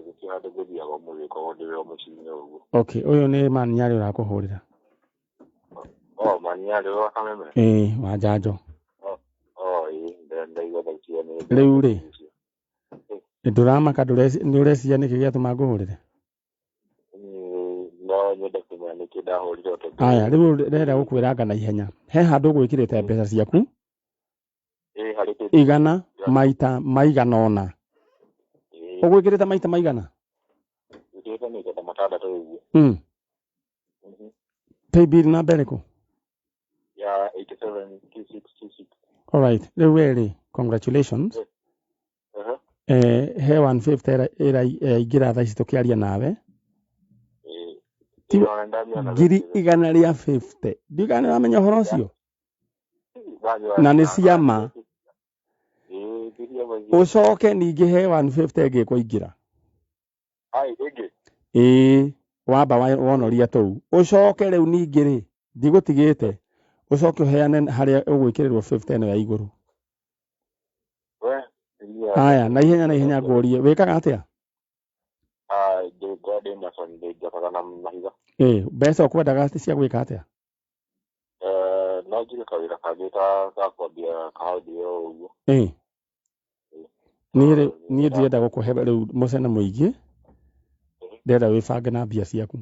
Gũtirĩ handũ ngũthiaga ũmũthĩ koguo ndĩ o mũciĩ-inĩ ũguo. Okay, ũyũ nĩ Maniarĩ ũrakũhũrĩra. Maniarĩ wa Kameme? Wa Njanjo. Ndaigua thauti ĩyo nĩ. Rĩu rĩ, ndũramaka nĩ ũreciria nĩkĩ gĩatũma ngũhũrĩre? No nyende kũmenya nĩkĩ ndahũrire tondũ. Aya, rĩu ndĩrenda gũkwĩranga na ihenya. He handũ ũgwĩkĩrĩte mbeca ciaku igana maita maigana ũna. Ũgwĩkĩrĩte maita maigana? Njĩkĩrĩte maita ta matandatũ ũguo. Paybill namba ĩrĩkũ? Ya 872626. All right, rĩu we rĩ, congratulations. He 150 ĩraingĩra thaa ici tũkĩaria nawe. Ngiri igana rĩa 50. Ndiũĩ kana nĩũramenya ũhoro ũcio? Na nĩ ciama. Ũcoke ningĩ he 150 ĩngĩ ĩkũingĩra. Wamba wonoria tũu. Ũcoke rĩu ningĩ rĩ, ndigũtigĩte. Ũcoke ũheane harĩa ũgwĩkĩrĩrwo 50 ĩno ya igũrũ. Haya, na ihenya ngũrie, wĩkaga atĩa? Mbeca ũkwendaga cia gwĩka atĩa? No njige kawĩra kangĩ ta kwambia kahaundi o ũguo. Niĩ ndirenda gũkũhe rĩu mũcene mũingĩ, ndĩrenda wĩbange na mbia ciaku.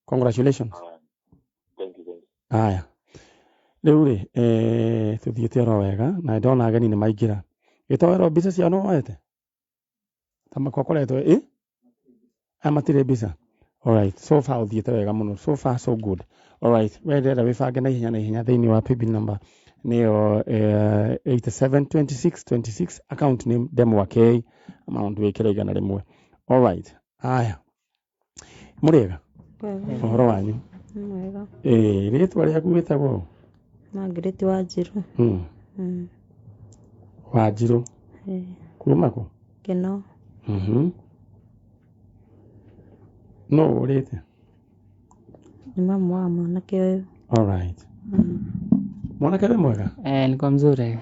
Congratulations. Thank you. Haya. Rĩu rĩ, tũthiĩte oro wega na ndona ageni nĩ maingĩra. Gĩtoero mbica ciao nĩ woete? Ta makokoretwo ĩ? Aya matirĩ mbica. All right, so far ũthiĩte wega mũno. So far so good. All right, we ndĩrenda wĩbange na ihenya thĩinĩ wa paybill number nĩyo 872626 account name Ndemwa K amount wĩkĩre igana rĩmwe. All right. Haya. Mũrĩega? Ũhoro wanyu? Mwega. Rĩtwa rĩaku wĩtagwo? Margaret Wanjiru. Wanjiru. Kuma kũ? Kĩno. No ũrĩte? Nĩ mamu wa mwanake ũyũ. All right. Mwanake wĩ mwega? Niko mzuri.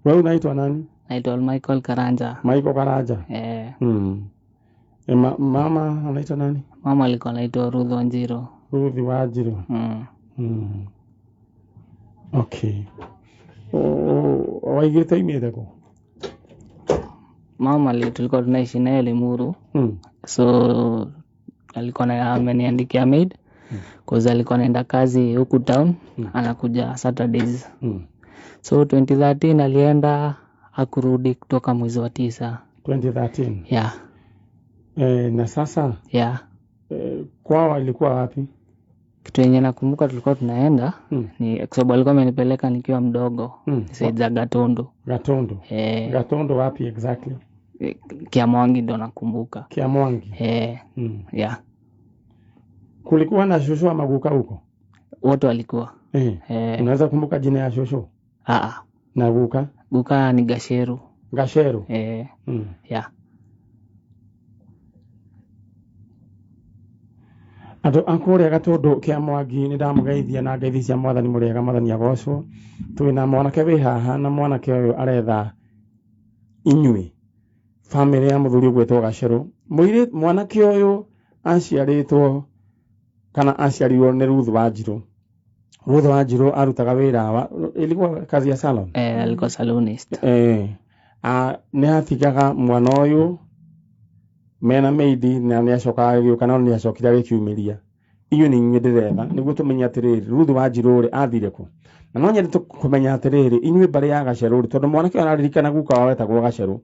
Wewe unaitwa nani? Naitwa Michael Karanja. Michael Karanja. Eh. Mama anaitwa nani? Mama alikuwa anaitwa Ruth Wanjiru. Ruth Wanjiru. Okay. Waigĩte oimĩte kũ? Mama tulikuwa tunaishi naye Limuru. So alikuwa ameniandikia maid. Cause alikuwa anaenda kazi huku town, anakuja Saturdays. So 2013 alienda, hakurudi kutoka mwezi wa 9. 2013. Yeah. Na sasa? Yeah. Kwao ilikuwa wapi? Kitu yenye nakumbuka tulikuwa tunaenda ni kwa sababu alikuwa amenipeleka nikiwa mdogo. Side za Gatondo. Gatondo. Gatondo wapi exactly? Kiamwangi ndo nakumbuka. Kiamwangi. Yeah. Kulikuwa na shosho ama guka huko? Wote walikuwa. Unaweza kumbuka jina ya shosho? Na guka? Guka ni Gasheru. Gasheru. Yeah. Andũ a kũrĩa Gatũndũ kĩa Mwangi nĩ ndamũgeithia na ngeithi cia mwathani mũrĩega, mwathani agocwo. Twĩna mwanake wĩ haha na mwanake ũyũ aretha inyuĩ bamĩrĩ ya mũthuri ũgwĩtwo Gacerũ. Mwanake ũyũ aciarĩtwo kana aciarirwo nĩ Ruth Wanjiru. Ruth Wanjiru arutaga wĩra wa ilikuwa kazi ya salon. Alikuwa salonist. Nĩ atigaga mwana ũyũ mena maidi na nĩ acokaga agĩũka na nĩ acokire agĩkiumĩria. Inyuĩ nĩ inyuĩ ndĩretha nĩguo tũmenye atĩrĩrĩ Ruth Wanjiru rĩ athire kũ. Na no nyende kũmenya atĩrĩrĩ inyuĩ mbarĩ ya Gacerũ rĩ, tondũ mwanake ũyũ araririkana guka wao wetagwo Gacerũ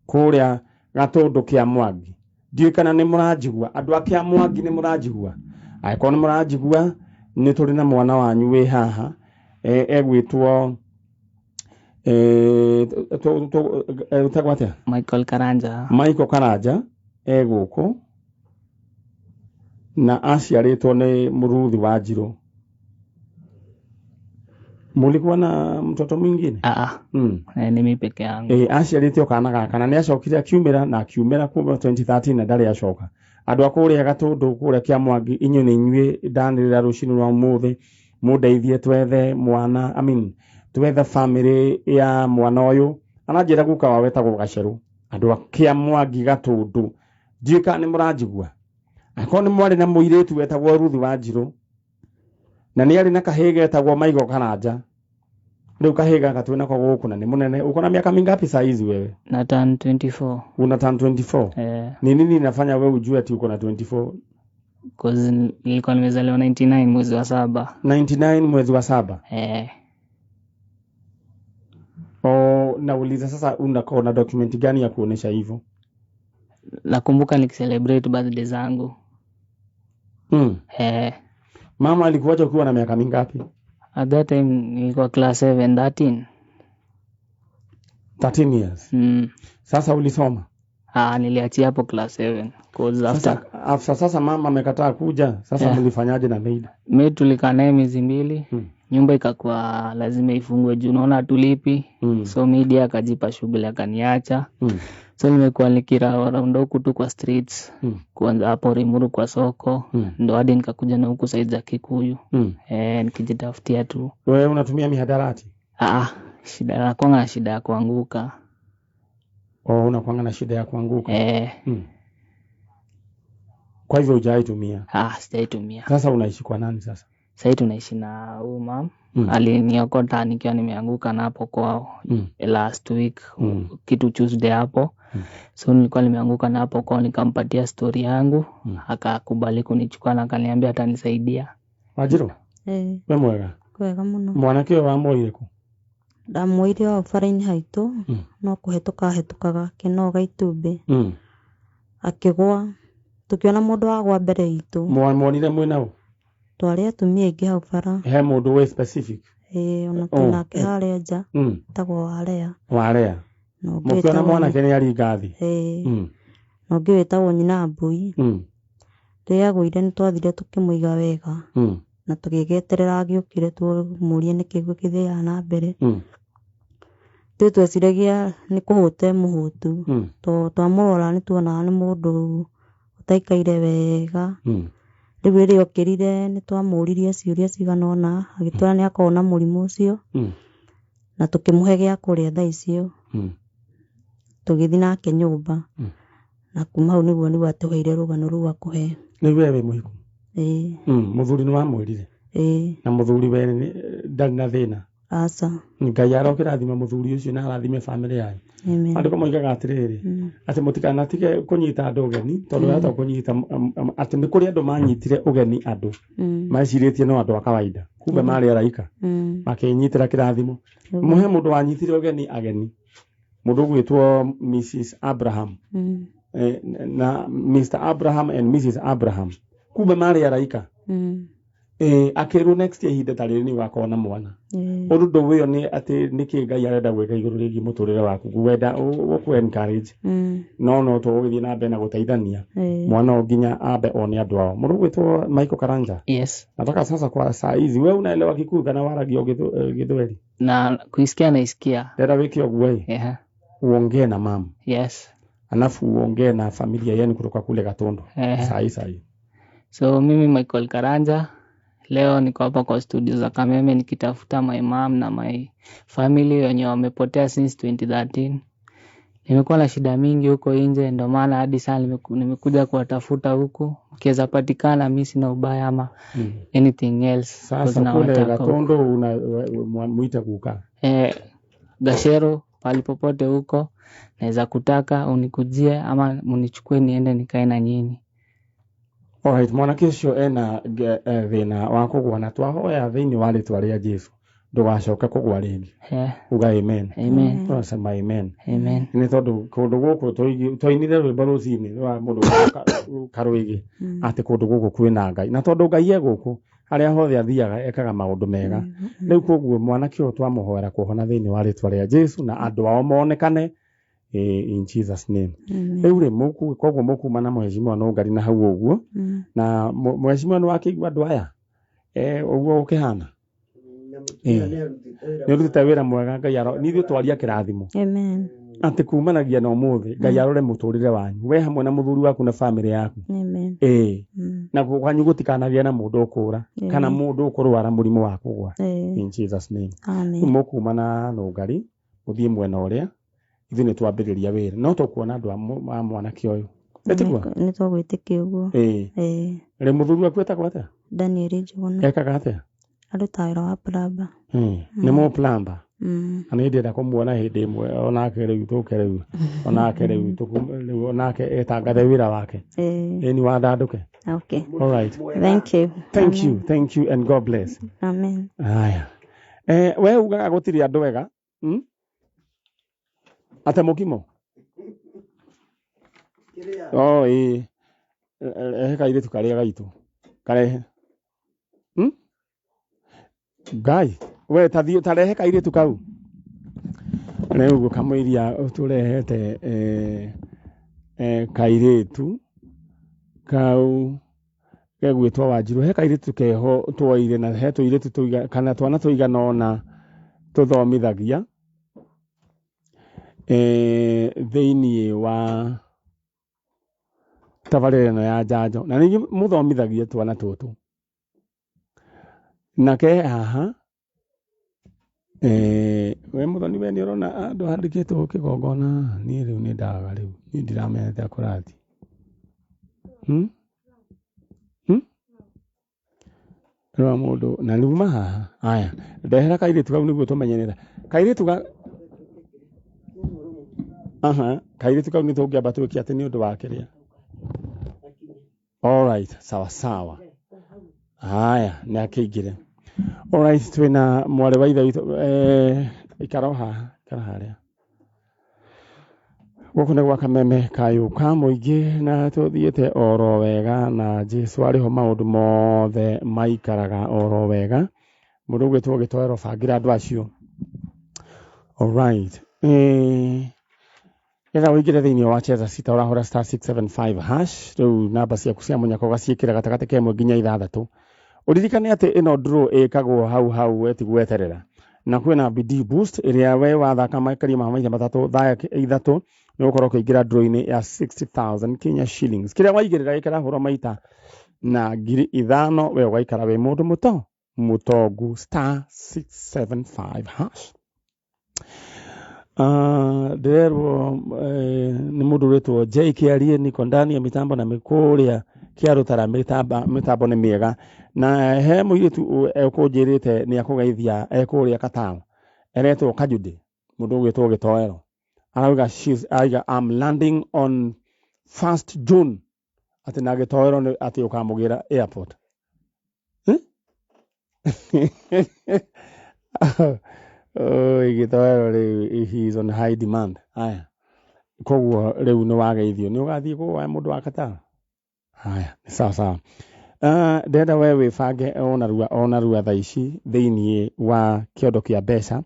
kũrĩa Gatũndũ kĩa Mwangi. Ndiũĩ kana nĩ mũranjigua, andũ a kĩa Mwangi nĩ mũranjigua. Angĩkorwo nĩ mũranjigua nĩ tũrĩ na mwana wanyu wĩ haha egwĩtwo ũtagwo atĩa? Michael Karanja. Michael Karanja egũkũ na aciarĩtwo nĩ Mũruthi Wanjiru. Mulikuwa na mtoto mwingine? Ni mimi peke yangu. Aciarĩte o kana gaka na nĩ acokire akiumĩra na akiumĩra kuma 2013 na ndarĩ acoka. Andũ a kũrĩa Gatũndũ kũrĩa kĩa Mwangi inyuĩ nĩ inyuĩ ndanĩrĩra rũcinĩ rwa ũmũthĩ mũndeithie twethe mwana, twethe famĩlĩ ya mwana ũyũ. Ananjĩra guka wao wetagwo Gacerũ. Andũ a kĩa Mwangi Gatũndũ ndiũĩ kana nĩ mũranjigua. Angĩkorwo nĩ mwarĩ na mũirĩtu wetagwo Ruth Wanjiru na nĩ arĩ na kahĩĩ getagwo Michael Karanja. Rĩu kahĩĩ gaka twĩ nako gũkũ na nĩ mũnene. Uko na miaka mingapi saa hizi wewe? Na turn 24. Una turn 24? Ni nini inafanya wewe ujue ati uko na 24? Cause nilikuwa nimezaliwa 99 mwezi wa 7. 99 mwezi wa 7? Nauliza sasa unako na document gani ya kuonesha hivyo? Nakumbuka nikicelebrate birthday zangu. Mama alikuacha ukiwa na miaka mingapi? At that time nilikuwa class 7, 13. 13 years. Sasa ulisoma? Niliachia hapo class 7. Cause after sasa mama amekataa kuja. Sasa mlifanyaje na maid? Maid tulikaa naye miezi 2. Nyumba ikakuwa lazima ifungwe juu unaona tulipi. So maid akajipa shughuli akaniacha. So nimekuwa nikira round huku tu kwa streets. Kuanza hapo Limuru kwa soko. Ndo hadi nikakuja na huku side za Kikuyu. Nikijitafutia tu. Wewe unatumia mihadarati? Shida nakuanga na shida ya kuanguka. Unakuanga na shida ya kuanguka? Kwa hivyo hujaitumia? Sijaitumia. Sasa unaishi kwa nani sasa? Sasa tunaishi na huyu mom. Aliniokota nikiwa nimeanguka na hapo kwao last week kitu Tuesday hapo. So nilikuwa nimeanguka na hapo kwao, nikampatia story yangu. Akakubali kunichukua na akaniambia atanisaidia. Wanjiru? We mwega? Kwega muno. Mwanake ũyũ wamuoire kũ? Ndamuoire o bara-inĩ haitũ, no kũhetũka hetũkaga akĩnoga itumbĩ. Akĩgũa, tũkĩona mũndũ agwa mbere itũ. Mwonire mwĩna ũ? Twarĩ atumia aingĩ hau bara. He mũndũ wĩ specific? Ona twĩnake harĩa nja, etagwo Warea. Warea. Mũkĩona mwanake nĩ aringa thĩ? Na ũngĩ wĩtagwo nyina Mbui. Rĩrĩa agũire nĩ twathire tũkĩmũiga wega. Na tũgĩgĩeterera agĩũkire tũmũrie nĩkĩ gĩthiaga na mbere. Ithuĩ tweciragia nĩ kũhũta mũhũtu. Tondũ twamũrora nĩ tuonaga nĩ mũndũ ũtaikaire wega. Rĩu rĩrĩa okĩrire nĩ twamũririe ciũria cigana ũna, agĩtwĩra nĩ akoragwo na mũrimũ ũcio. Na tũkĩmũhe gĩa kũrĩa thaa icio. Tũgĩthiĩ nake nyũmba. Na kuma hau nĩguo nĩguo atũheire rũgano rũu akũhe. Rĩu we wĩ mũhiku? Ĩĩ. Mũthuri nĩ wamwĩrire? Ĩĩ. Na mũthuri we ndarĩ na thĩna? Aca. Ngai arokĩrathima mũthuri ũcio na arathime bamĩrĩ yanyu. Amen. Andũ moigaga atĩrĩrĩ, atĩ mũtikanatige kũnyita andũ ũgeni tondũ wahota kũnyita atĩ nĩ kũrĩ andũ manyitire ũgeni andũ mecirĩtie no andũ a kawaida, kumbe marĩ araika makĩnyitĩra kĩrathimo. Mũhe mũndũ wanyitire ũgeni ageni, mũndũ ũgwĩtwo Mrs Abraham na Mr Abraham and Mrs Abraham, kumbe marĩ araika. Akĩrwo next year ihinda ta rĩrĩ nĩ ũgakorwo na mwana. Ũndũ ndũwĩo nĩ atĩ nĩkĩ Ngai arenda gwĩka igũrũ rĩgiĩ mũtũrĩre waku, gwenda gũkũ encourage no tũgũgĩthiĩ na mbere na gũteithania mwana ũyũ nginya ambe one andũ ao. Mũndũ ũgwĩtwo Michael Karanja. Yes. Nataka sasa kwa saa hizi wewe unaelewa Kikuyu kana waragia Gĩthweri? Na kuisikia naisikia. Ndĩrenda wĩke ũguo ĩ. Yeah. Uongee na mama. Yes. Alafu uongee na familia yenu kutoka kule Gatundu. Saa hii saa hii. So mimi Michael Karanja leo niko hapa kwa studio za Kameme nikitafuta my mom na my family wenye wamepotea since 2013. Nimekuwa na shida mingi huko nje, ndio maana hadi sasa nimekuja kuwatafuta huku. Mkiweza patikana, mi sina ubaya ama anything else. Sasa kule Gatundu unamuita kukaa. Gashero, pali popote huko naweza kutaka unikujie ama munichukue niende nikae na nyinyi. Alright, mwanake ũcio ena thĩna wa kũgwa na twahoya thĩinĩ wa rĩtwa rĩa Jesu ndũgacoke kũgwa rĩngĩ. Uga amen. Amen. Ũracema amen. Amen. Nĩ tondũ kũndũ gũkũ twainire rwĩmbo rũcinĩ rwa mũndũ Karũĩgĩ atĩ kũndũ gũkũ kwĩna Ngai, na tondũ Ngai e gũkũ harĩa hothe athiaga ekaga maũndũ mega. Rĩu koguo mwanake ũyũ twamũhoera kũhona thĩinĩ wa rĩtwa rĩa Jesu na andũ ao monekane in Jesus name. Rĩu rĩ koguo mũkuma na mheshimiwa Nũngari na hau ũguo, na mheshimiwa nĩ wakĩigua andũ aya ũguo ũkĩhana nĩ ũrutĩte wĩra mwega. Ngai nithuĩ twaria kĩrathimo. Amen. Atĩ kumanagia na ũmũthĩ Ngai arore mũtũrĩre wanyu we hamwe na mũthuri waku na bamĩrĩ yaku. Amen. Na kwanyu gũtikanagĩe na mũndũ ũkũra kana mũndũ ũkũrwara mũrimũ wa kũgwa. In Jesus name. Amen. Mũkuma na Nũngari mũthiĩ mwena ũrĩa ithuĩ nĩ twambĩrĩria wĩra no tũkuona andũ a mwanake ũyũ. Ĩtiguo? Nĩ twagwĩtĩkia ũguo. Rĩ mũthuri waku etagwo atĩa? Daniel Njuguna. Ekaga atĩa? Arutaga wĩra wa plumber. Nĩ mũ plumber? Na nĩ ndĩrenda kũmuona hĩndĩ ĩmwe onake rĩu tũke rĩu onake rĩu rĩu onake etangathe wĩra wake. Ĩni wandandũke. Okay. All right. Thank you. Thank you. Thank you and God bless. Amen. Haya. We ugaga gũtirĩ andũ ega? Ate mũkimo? Oh, ĩĩ. Rehe kairĩtu karĩa gaitũ. Karehe. Ngai, we tathiĩ tarehe kairĩtu kau. Rĩu gũkamũiria tũrehete kairĩtu kau gegwĩtwo Wanjirũ. He kairĩtu keho twoire na he tũirĩtu tũiga kana twana tũigana ũna tũthomithagia thĩinĩ wa tabarĩra ĩno ya njanjo, na ningĩ mũthomithagie twana tũtũ. Nake haha we mũthoni we nĩ ũrona andũ handĩkĩtwo kĩgongona. Niĩ rĩu nĩ ndaga rĩu niĩ ndiramenya atĩa kũrathiĩ. Rora mũndũ na nĩuma haha. Aya, ndehera kairĩtu kau nĩguo tũmenyanĩre. Kairĩtu ga aha, kairĩtu kau nĩ tũngĩamba twĩke atĩ nĩ ũndũ wa kĩrĩa. All right, sawa sawa. Haya, nĩ akĩingĩre. All right, twĩna mwarĩ wa ithe witũ ikara haha, ikara harĩa. Gũkũ nĩ gwa Kameme kayũ ka mũingĩ na tũthiĩte oro wega na Jesu arĩho maũndũ mothe maikaraga oro wega. Mũndũ ũgwĩtwo Gĩtoero bangĩra andũ acio. All right. Getha ũingĩre thĩinĩ wa Cheza Sita ũrahũra star 675 hash. Rĩu namba ciaku cia mũnyaka ũgaciĩkĩra gatagatĩ ka ĩmwe nginya ithathatũ. Ũririkane atĩ ĩno draw ĩkagwo hau hau ti gweterera. Na kwĩna BD boost ĩrĩa we wathaka makĩria ma maita matatũ thaa ithatũ nĩ ũgũkorwo ũkĩingĩra draw-inĩ ya 60,000 Kenya shillings. Kĩrĩa waigĩrĩra gĩkarahũrwo maita na 5,000 we ũgaikara wĩ mũndũ mũtongu star 675 hash. Ndĩrerwo nĩ mũndũ ũrĩtwo J Kĩarie, niko ndani ya mitambo na mĩkũrĩa kĩarũtara mĩtambo nĩ mĩega. Na he mũirĩtu ekũnjĩrĩte nĩ akũgeithia ekũrĩa Katao, eretwo Kajude, mũndũ ũgwĩtwo Gĩtoero. Arauga arauga I'm landing on 1st June, atĩ na Gĩtoero nĩ atĩ ũkamũgĩra airport. Oi, Gĩtoero rĩu he is on high demand. Haya, koguo rĩu nĩ wageithio, nĩ ũgathiĩ kũu wa mũndũ wa Katao. Haya, nĩ sawa sawa. Ndĩrenda we wĩbange ona rua thaa ici thĩiniĩ wa kĩondo kĩa mbeca.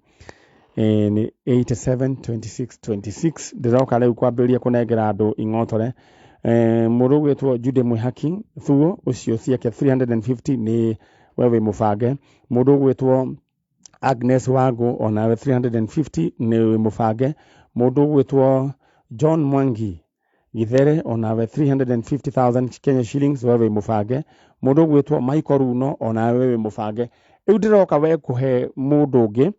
Nĩ 87 26 26. Ndĩroka rĩu kwambĩrĩria kũnengera andũ ing'otore. Mũndũ ũgwĩtwo Jude Mwĩhaki Thuo, ũcio ciake 350 nĩ we wĩ mũbange. Mũndũ ũgwĩtwo Agnes Wangu onawe 350 nĩ wĩ mũbange. Mũndũ ũgwĩtwo John Mwangi Githere onawe 350,000 Kenya shillings we wĩ mũbange. Mũndũ ũgwĩtwo Michael Runo onawe wĩ mũbange. Rĩu ndĩroka we kũhe mũndũ ũngĩ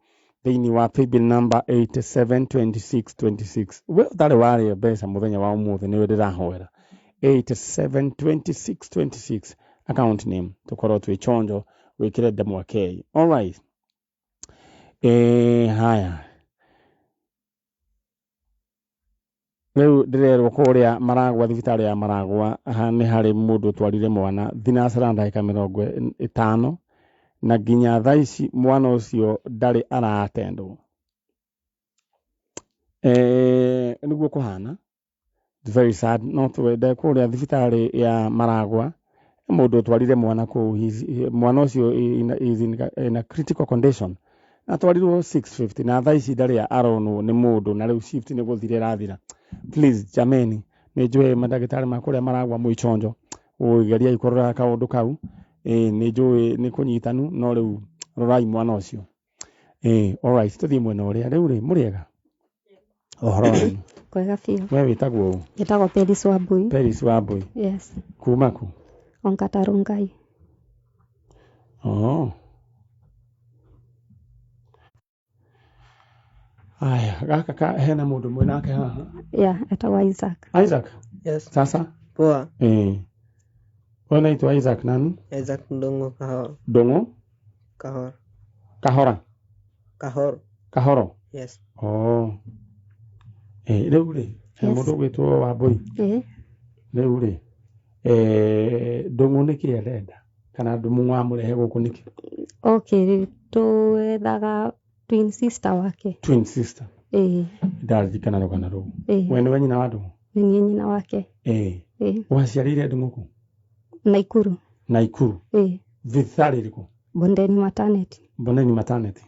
thĩinĩ wa paybill number 872626. We ũtarĩ warĩa mbeca mũthenya wa ũmũthĩ nĩwe ndĩrahoera. 872626 account name tũkorwo twĩ chonjo wĩkĩre ndemwa K. All right. Haya, rĩu ndĩrerwo kũrĩa Maragwa, thibitarĩ ya Maragwa nĩ harĩ mũndũ ũtwarire mwana thinacara ndagĩka 50 na nginya thaa ici mwana ũcio ndarĩ aratendwo. Nĩguo kũhana. It's very sad. No twende kũrĩa thibitarĩ ya Maragwa mũndũ ũtwarire mwana kũu, mwana ũcio is in a critical condition. Atwarirwo 650 na thaa ici ndarĩ aronwo nĩ mũndũ, na rĩu shift nĩ gũthira ĩrathira. Please jameni, nĩ njũĩ mandagĩtarĩ ma kũrĩa Maragwa mwĩ chonjo, geriai kũrora kaũndũ kau. Nĩ njũĩ nĩ kũnyitanu, no rĩu rorai mwana ũcio. Alright, tũthiĩ mwena ũrĩa rĩu rĩ, mũrĩega ũhoro wanyu? Kwega biũ. We wĩtagwo ũ? Njĩtagwo Peris Wambui. Peris Wambui. Yes. Kuma kũ? Ongata Rongai. Oh. Aya, gaka ka hena mũndũ mwĩ nake haha. Yeah, etagwo Isaac. Isaac? Yes. Sasa? Poa. Wewe unaitwa Isaac nani? Isaac Ndongo Kahoro. Ndongo? Kahoro. Kahora? Kahoro. Kahoro? Yes. Oh. Rĩu rĩ, Yes. mũndũ ũgwĩtwo Wambui. Rĩu rĩ, Ndũng'ũ nĩkĩ arenda? Kana Ndũng'ũ wamũrehe gũkũ nĩkĩ? Okay, twethaga twin sister wake. Twin sister. Ndaririkana rũgano rũu. We nĩwe nyina wa Ndũng'ũ? Nĩ niĩ nyina wake. Waciarĩire Ndũng'ũ kũ? Naikuru. Naikuru. Thibitarĩ ĩrĩkũ? Bondeni Maternity. Bondeni Maternity.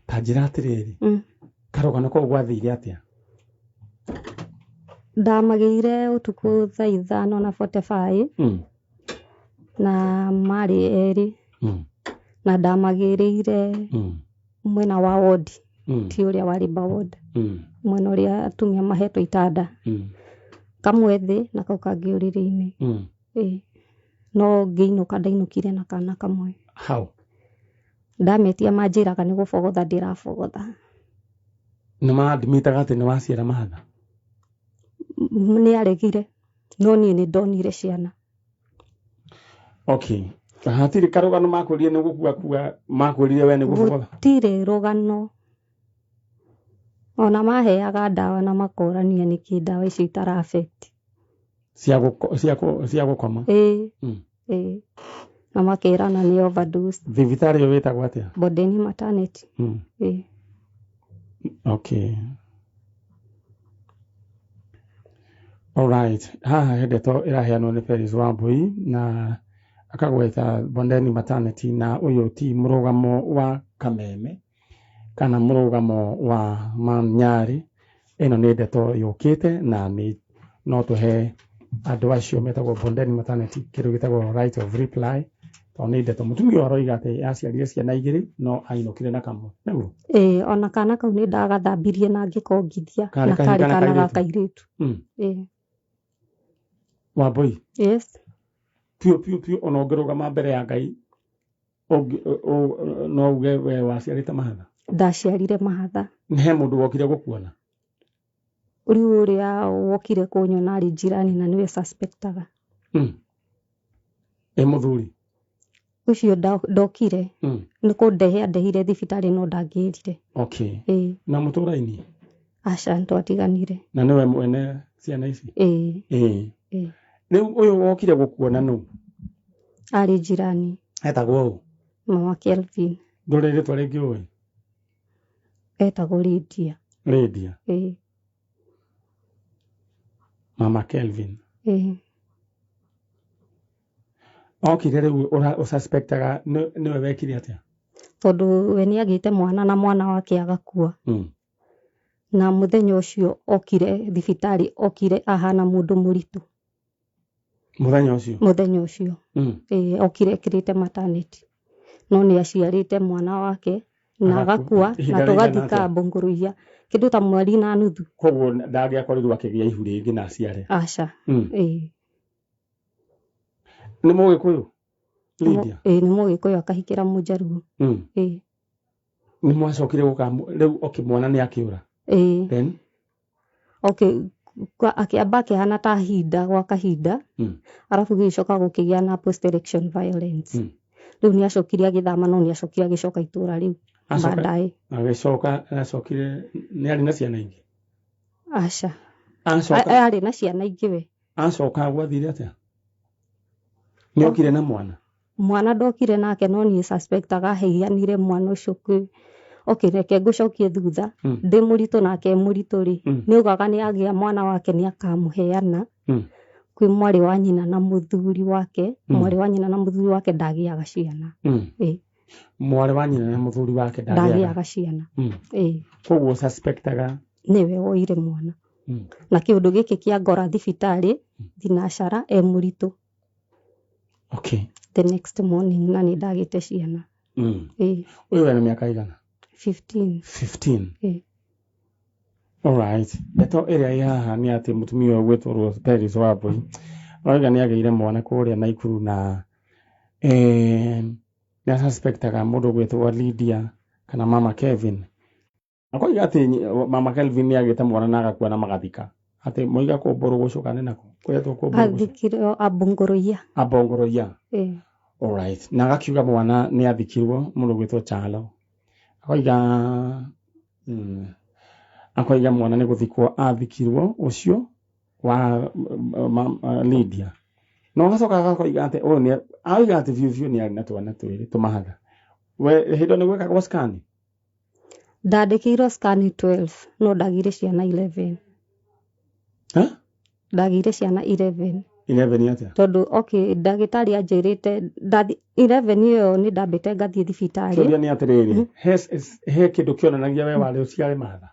Ta njĩra atĩrĩrĩ, karũgano kau gwathire atĩa? Ndamagĩire ũtukũ thaa 5:45 na marĩ erĩ na ndamagĩrĩire mwena wa ward, ti ũrĩa wa labour ward, mwena ũrĩa atumia mahetwo itanda, kamwe thĩ na kau kangĩ ũrĩrĩ-inĩ. No ngĩinũka ndainũkire na kana kamwe. How? Ndametia manjĩraga nĩ gũbogotha ndĩrabogotha. Nĩ maadmitaga atĩ nĩ waciara mahatha? Nĩ aregire, no niĩ nĩ ndonire ciana. Okay. Hatirĩ karũgano makwĩrire nĩ gũkua kua, makwĩrire we nĩ gũbogotha? Gũtirĩ rũgano. Ona maheaga ndawa na makorania nĩkĩ ndawa icio itara affect. Cia gũkoma? Na makerana nĩ overdose. Thibitarĩ ĩyo ĩtagwo atĩa? Bondeni Maternity. Okay. All right. Haha he ndeto ĩraheanwo nĩ Peris Wambui na akagweta Bondeni Maternity, na ũyũ ti mũrũgamo wa Kameme kana mũrũgamo wa Manyarĩ. Ĩno nĩ ndeto yũkĩte na nĩ no tũhe andũ acio metagwo Bondeni Maternity kĩndũ gĩtagwo right of reply, tondũ nĩ ndeto mũtumia ũyũ aroiga atĩ aciarire ciana igĩrĩ no ainũkire na kamwe. Nĩguo? Ona kana kau nĩ ndagathambirie na ngĩkongithia, na karĩ kana ga kairĩtu. Wambui. Yes. Piũ piũ piũ, ona ũngĩrũgama mbere ya Ngai no uge we waciarĩte mahatha? Ndaciarire mahatha. He mũndũ wokire gũkuona? Rĩu ũrĩa wokire kũnyona arĩ jirani na nĩwe suspectaga. Ĩ mũthuri? Ũcio ndokire. Nĩ kũndehe andehire thibitarĩ no ndangĩrire. Okay. Ĩĩ. Na mũtũra-inĩ? Aca, nĩtwatiganire. Na nĩwe mwene ciana ici? Ĩĩ. Ĩĩ. Ĩĩ. Rĩu ũyũ wokire gũkuona nũ? Arĩ jirani. Etagwo ũ? Mama Kelvin. Ndũrĩ rĩtwa rĩngĩ ũĩ? Etagwo Lydia. Lydia. Ĩĩ. Mama Kelvin. Ĩĩ. Okire rĩu ũsuspectaga nĩwe wekire atĩa? Tondũ we nĩagĩte mwana na mwana wake agakua. Na mũthenya ũcio okire thibitarĩ, okire ahana mũndũ mũritũ. Mũthenya ũcio? Mũthenya ũcio. Ĩĩ, okire ekĩrĩte maternity. No nĩ aciarĩte mwana wake na agakua na tũgathika Mbũngũrũiya kĩndũ ta mweri na nuthu. Koguo ndangĩakorirwo akĩgĩa ihu rĩngĩ na aciare? Aca. Ĩĩ. Nĩ Mũgĩkũyũ? Lydia? Ĩĩ, nĩ Mũgĩkũyũ akahikĩra Mũjaruo. Ĩĩ. Nĩ mwacokire gũka rĩu okay, mwana nĩ akĩũra? Ĩĩ. Then? Okay, akĩamba akĩhana ta hinda gwa kahinda, arabu gĩgĩcoka gũkĩgĩa na post election violence. Rĩu nĩ acokire agĩthama no nĩ acokire agĩcoka itũra rĩu baadaye. Agĩcoka acokire nĩ arĩ na ciana ingĩ? Aca. Acoka Arĩ na ciana ingĩ we. Acoka gwathire atĩa? Nĩ okire na mwana? Mwana ndokire nake no niĩ suspectaga aheanire mwana ũcio kwĩ okay, reke ngũcokie thutha. Ndĩ mũritũ nake e mũritũ rĩ, nĩ augaga nĩ agĩa mwana wake nĩ akamũheana kwĩ mwarĩ wa nyina na mũthuri wake. Mwarĩ wa nyina na mũthuri wake ndagĩaga ciana. Ĩĩ. Mwarĩ wa nyina na mũthuri wake ndagĩaga ciana. Ĩĩ. Koguo suspectaga nĩwe woire mwana. Na kĩũndũ gĩkĩ kĩa ngora thibitarĩ thinacara e mũritũ. Okay. The next morning na nĩ ndagĩte ciana. Ĩĩ. Ũyũ ena mĩaka igana? 15. 15. Ĩĩ. All right. Ndeto ĩrĩa ĩ haha nĩ atĩ mũtumia ũyũ ũgwĩtwo Rose Peris Wambui arauga nĩ agĩire mwana kũrĩa Naikuru na nĩ asuspectaga mũndũ ũgwĩtwo Lydia kana Mama Kevin. Akoiga atĩ Mama Kelvin nĩ agĩte mwana na agakua na magathika. Atĩ moiga kũmbũrũgũcũ kana nako? Kwetwo kũmbũrũgũcũ. Athikirwo Abongoroia. Abongoroia. Ĩĩ. All right. Na agakiuga mwana nĩ athikirwo mũndũ ũgwĩtwo Chalo. Akoiga akoiga mwana nĩ gũthikwo athikirwo ũcio wa Lydia. No agacoka agakoiga atĩ ũyũ nĩ auga atĩ biũ biũ nĩ arĩ na twana twĩrĩ tũmahatha. We hĩndĩ ĩyo nĩ gwĩkagwo scan? Ndandĩkĩirwo scan 12 no ndagĩire ciana 11. Ndagĩire ciana 11. 11 atĩa? Tondũ okay, ndagĩtarĩ anjĩrĩte 11 ĩyo nĩ ndambĩte ngathiĩ thibitarĩ. Kĩũria nĩ atĩrĩrĩ, he kĩndũ kĩonanagia we warĩ ũciarĩ mahatha?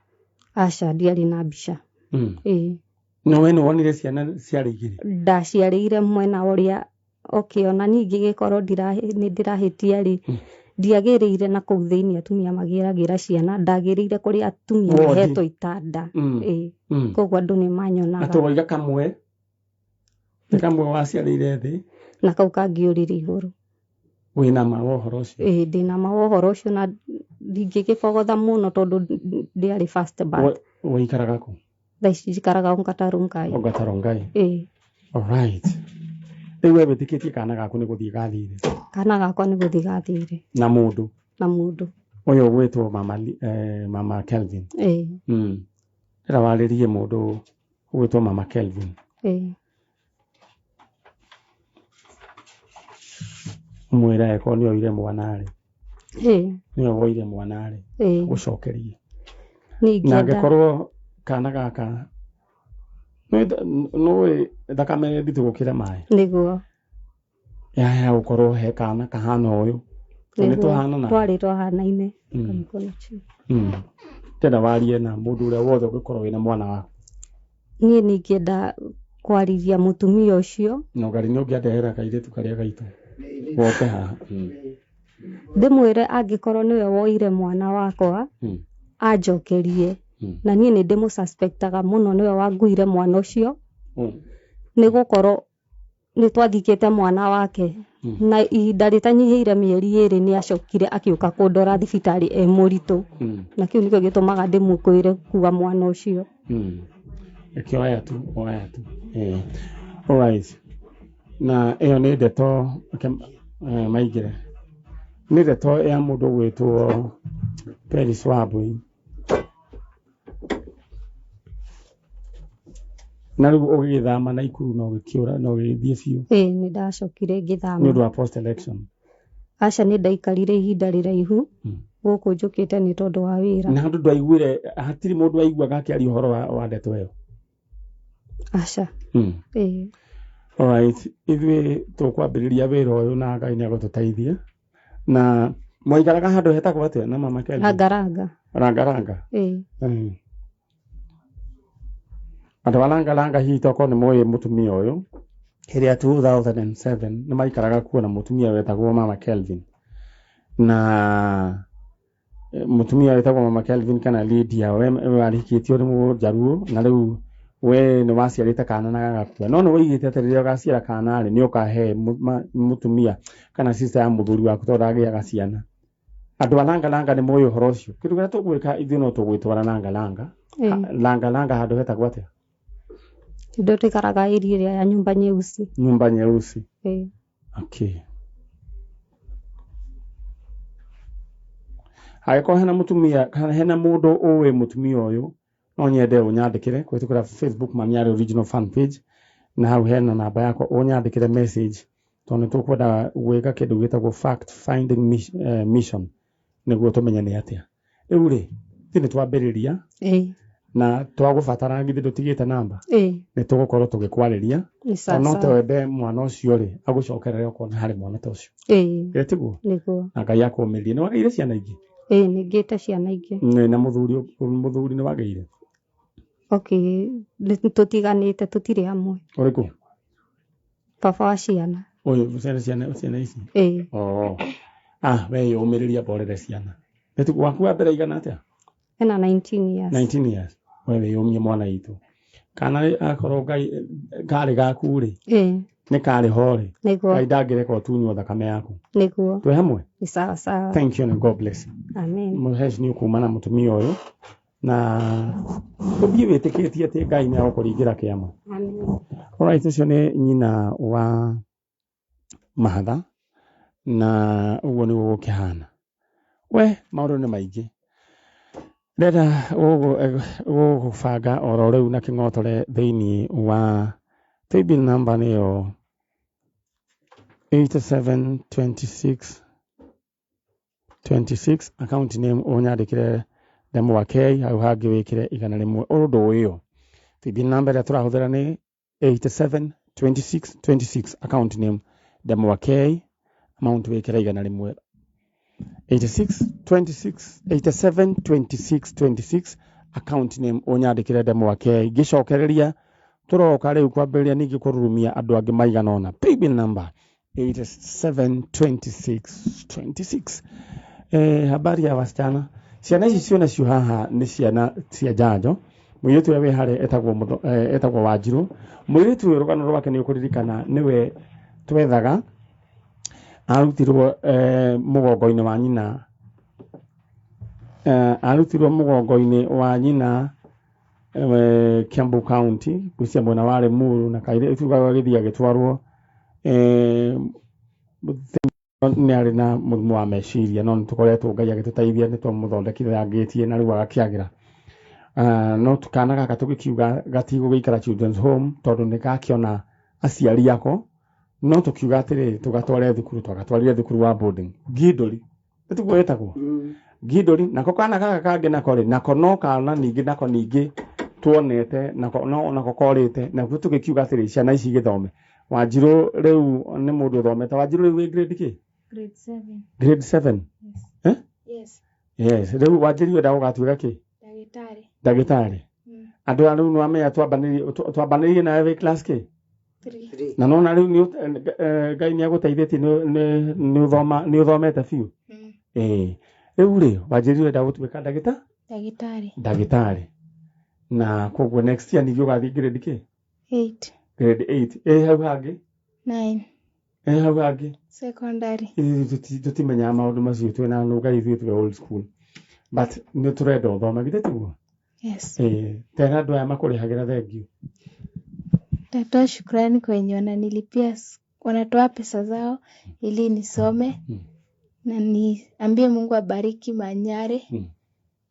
Aca, ndiarĩ na mbica. Ĩĩ. No we nĩ wonire ciana ciarĩ igĩrĩ? Ndaciarĩire mwena ũrĩa okay, ona niĩ ingĩgĩkorwo nĩ ndĩrahĩtia rĩ, ndiagĩrĩire na kũu thĩinĩ atumia magĩragĩra ciana, ndagĩrĩire kũrĩa atumia mahetwo itanda. Ĩĩ. Koguo andũ nĩ manyonaga. Atĩ waiga kamwe? Nĩ kamwe waciarĩire thĩ? Na kau kangĩ ũrĩrĩ igũrũ. Wĩna ma wa ũhoro ũcio? Ĩĩ, ndĩna ma wa ũhoro ũcio na ndingĩgĩbogotha mũno tondũ ndĩarĩ first birth. Waikaraga kũ? Thaa ici njikaraga Ongata Rongai. Ongata Rongai. Ĩĩ. All right. Rĩu we wĩtĩkĩtie kana gaku nĩ gũthiĩ gathire? Kana gakwa nĩ gũthiĩ gathire. Na mũndũ? Na mũndũ. Ũyũ ũgwĩtwo Mama Kelvin. Ĩĩ. Ndĩra warĩrie mũndũ ũgwĩtwo Mama Kelvin. Ĩĩ. Mwĩre angĩkorwo nĩ oire mwana rĩ. Ĩĩ. Nĩwe woire mwana rĩ. Ĩĩ. Gũcokerie. Niĩ Na ingĩenda. angĩkorwo kana gaka nĩũĩ thakame nĩ nditũ gũkĩra maĩ. Nĩguo. Ya gũkorwo he kana kahana ũyũ. Nĩ tũhananaga. Twarĩ twahanaine. Kamĩkono chini. Ndĩrenda warie na mũndũ ũrĩa wothe ũngĩkorwo wĩna mwana waku. Niĩ nĩ ingĩenda kwarĩria mũtumia ũcio. No ngari nĩ ũngĩandehera kairĩtu karĩa gaitũ. Goke haha. Ndĩmwĩre angĩkorwo nĩwe woire mwana wakwa, anjokerie. Na niĩ nĩ ndĩmũsuspectaga mũno nĩwe wanguire mwana ũcio. Nĩ gũkorwo Nĩ twathikĩte mwana wake na ihinda rĩtanyihĩire mĩeri 2 nĩ acokire akĩũka kũndora thibitarĩ e mũritũ. Na kĩu nĩkĩo gĩtũmaga ndĩmũkwĩre kuga mwana ũcio. Reke oya tu, oya tu. Alright. Na ĩyo nĩ ndeto maingĩre. Nĩ ndeto ya mũndũ ũgwĩtwo Peris Wambui. Na rĩu ũgĩgĩthama Naikuru na ũgĩkĩũra na ũgĩgĩthiĩ biũ. Ĩĩ nĩ ndacokire ngĩthama. Nĩ ũndũ wa post election. Aca nĩ ndaikarire ihinda rĩraihu gũkũ njũkĩte nĩ tondũ wa wĩra. Na handũ ndwaiguire, hatirĩ mũndũ waiguaga akĩaria ũhoro wa ndeto ĩyo. Aca. Ĩĩ. Alright, ithuĩ tũkwambĩrĩria wĩra ũyũ na Ngai nĩ agũtũteithia. Na mwaikaraga handũ hetagwo atĩa na mama Kelvin? Rangaranga. Rangaranga. Ĩĩ. Andũ a Rangaranga hihi tokorwo nĩ moĩ mũtumia ũyũ. Hĩndĩ ya 2007 nĩ maikaraga kuo na mũtumia wetagwo mama Kelvin. Na mũtumia wetagwo mama Kelvin kana Lydia we arĩkĩtio nĩ Mũjaruo na rĩu we nĩ waciarĩte kana na gagakua. No nĩ woigĩte atĩ rĩrĩa ũgaciara kana rĩ nĩ ũkahe mũtumia kana sister ya mũthuri waku tondũ ndagĩaga ciana. Andũ a Langalanga nĩ moĩ ũhoro ũcio. Kĩndũ kĩrĩa tũgwĩka ithuĩ no tũgwĩtwara Langalanga. Langalanga handũ hetagwo atĩa? Ndio tuikaraga area ĩrĩa ya nyumba nyeusi. Nyumba nyeusi. Okay. Angĩkorwo hena mũtumia kana hena mũndũ ũĩ mũtumia ũyũ no nyende ũnyandĩkĩre kũhĩtũkĩra Facebook Mami Original fan page na hau hena namba yakwa ũnyandĩkĩre message tondũ nĩ tũkwenda gwĩka kĩndũ gĩtagwo fact finding mission nĩguo tũmenye nĩ atĩa. Rĩu rĩ ithuĩ nĩ twambĩrĩria na twagũbatara githĩ ndũtigĩte namba nĩ tũgũkorwo tũgĩkwarĩria no twende mwana ũcio rĩ agũcokerere okorwo nĩ harĩ mwana ta ũcio. Ĩĩ tiguo? Nĩguo. Na Ngai akũũmĩrĩrie. Nĩ wagĩire ciana ingĩ? Ĩĩ nĩ ngĩte ciana ingĩ. Na mũthuri nĩ wagĩire? Okay, tũtiganĩte tũtirĩ hamwe. Ũrĩkũ? Baba wa ciana. Ũyũ ciana ici? Ĩĩ. Oh. Ah, we yũmĩrĩria mborere ciana. Nĩ waku wa mbere igana atĩa? Ena 19 years. 19 years. We wĩyũmie mwana witũ. Kana akorwo Ngai karĩ gaku rĩ. Ĩĩ. Nĩ karĩ ho rĩ. Nĩguo. Ngai ndangĩreka ũtunywo thakame yaku. Nĩguo. Twĩ hamwe? Nĩ sawa sawa. Thank you and God bless you. Amen. Mũhesh nĩ ũkuma na mũtumia ũyũ na ũthiĩ wĩtĩkĩtie atĩ Ngai nĩ agũkũringĩra kĩama. Amen. Alright, ũcio nĩ nyina wa Mahatha na ũguo nĩguo gũkĩhana. We maũndũ nĩ maingĩ. Ndĩrenda gũgũbanga oro rĩu na kĩng'otore thĩinĩ wa paybill number nĩyo 8726 26 account name ũnyandĩkĩre Ndemwa K hau hangĩ wĩkĩre 100 ũndũ ũyũ. Paybill number ĩrĩa tũrahũthĩra nĩ 8726 26 account name Ndemwa K amount wĩkĩre 100. 86 26 87 26 26 account name ũnyandĩkĩre Ndemwa K ngĩcokereria tũroka rĩu kwambĩrĩria ningĩ kũrurumia andũ angĩ maigana ũna. Paybill number 87 26 26. Habari ya wasichana. Ciana ici ciona cio haha nĩ ciana cia njanjo. Mũirĩtu ũrĩa wĩ harĩa etagwo Wanjirũ. Mũirĩtu ũyũ rũgano rwake nĩ ũkũririkana nĩwe twethaga arutirwo mũgongo-inĩ wa nyina. Arutirwo mũgongo-inĩ wa nyina Kiambu County gwĩcia mwena wa Limuru na kairĩtu gagĩthiĩ agĩtwarwo nĩ arĩ na mũrimũ wa meciria no nĩ tũkoretwo Ngai agĩtũteithia nĩ twamũthondekithangĩtie na rĩu agakĩagĩra. No kana gaka tũgĩkiuga gatigũgĩikara children's home tondũ nĩ gakĩona aciari ako no tũkiuga atĩrĩrĩ tũgatware thukuru twagatwarire thukuru wa boarding Gindori nĩtiguo ĩtagwo Gindori nako kana gaka kangĩ nako rĩ nako no kana ningĩ nako ningĩ tuonete nako no nako korĩte nakuo tũgĩkiuga atĩrĩ ciana ici gĩthome. Wanjirũ rĩu nĩ mũndũ ũthomete. Wanjirũ rĩu wĩ grade kĩ? Grade 7. Grade 7? Yes. Eh? Yes. Yes. Rĩu Wanjirũ wenda gũgatuĩka kĩ? Ndagĩtarĩ. Ndagĩtarĩ. Andũ a rĩu nĩwamenya twambanĩirie nawe wĩ class kĩ? 3. Na nona rĩu Ngai nĩ agũteithĩtie nĩ ũthomete biũ. Ĩĩ. Rĩu rĩ Wanjirũ wenda gũtuĩka ndagĩtarĩ? Ndagĩtarĩ. Ndagĩtarĩ. Na koguo next year ningĩ ũgathiĩ grade kĩ? 8. Grade 8. Ĩ hau hangĩ? 9. Hau hangĩ? Secondary. Ithuĩ tũtimenyaga maũndũ macio, twĩna nũga ithuĩ twĩ old school, but nĩ tũrenda ũthome, githĩ tiguo? Yes. Tera andũ aya makũrĩhagĩra thengiũ. Nitatoa shukrani kwa wenye wananilipia, wanatoa pesa zao ili nisome na niambie Mungu abariki Manyare,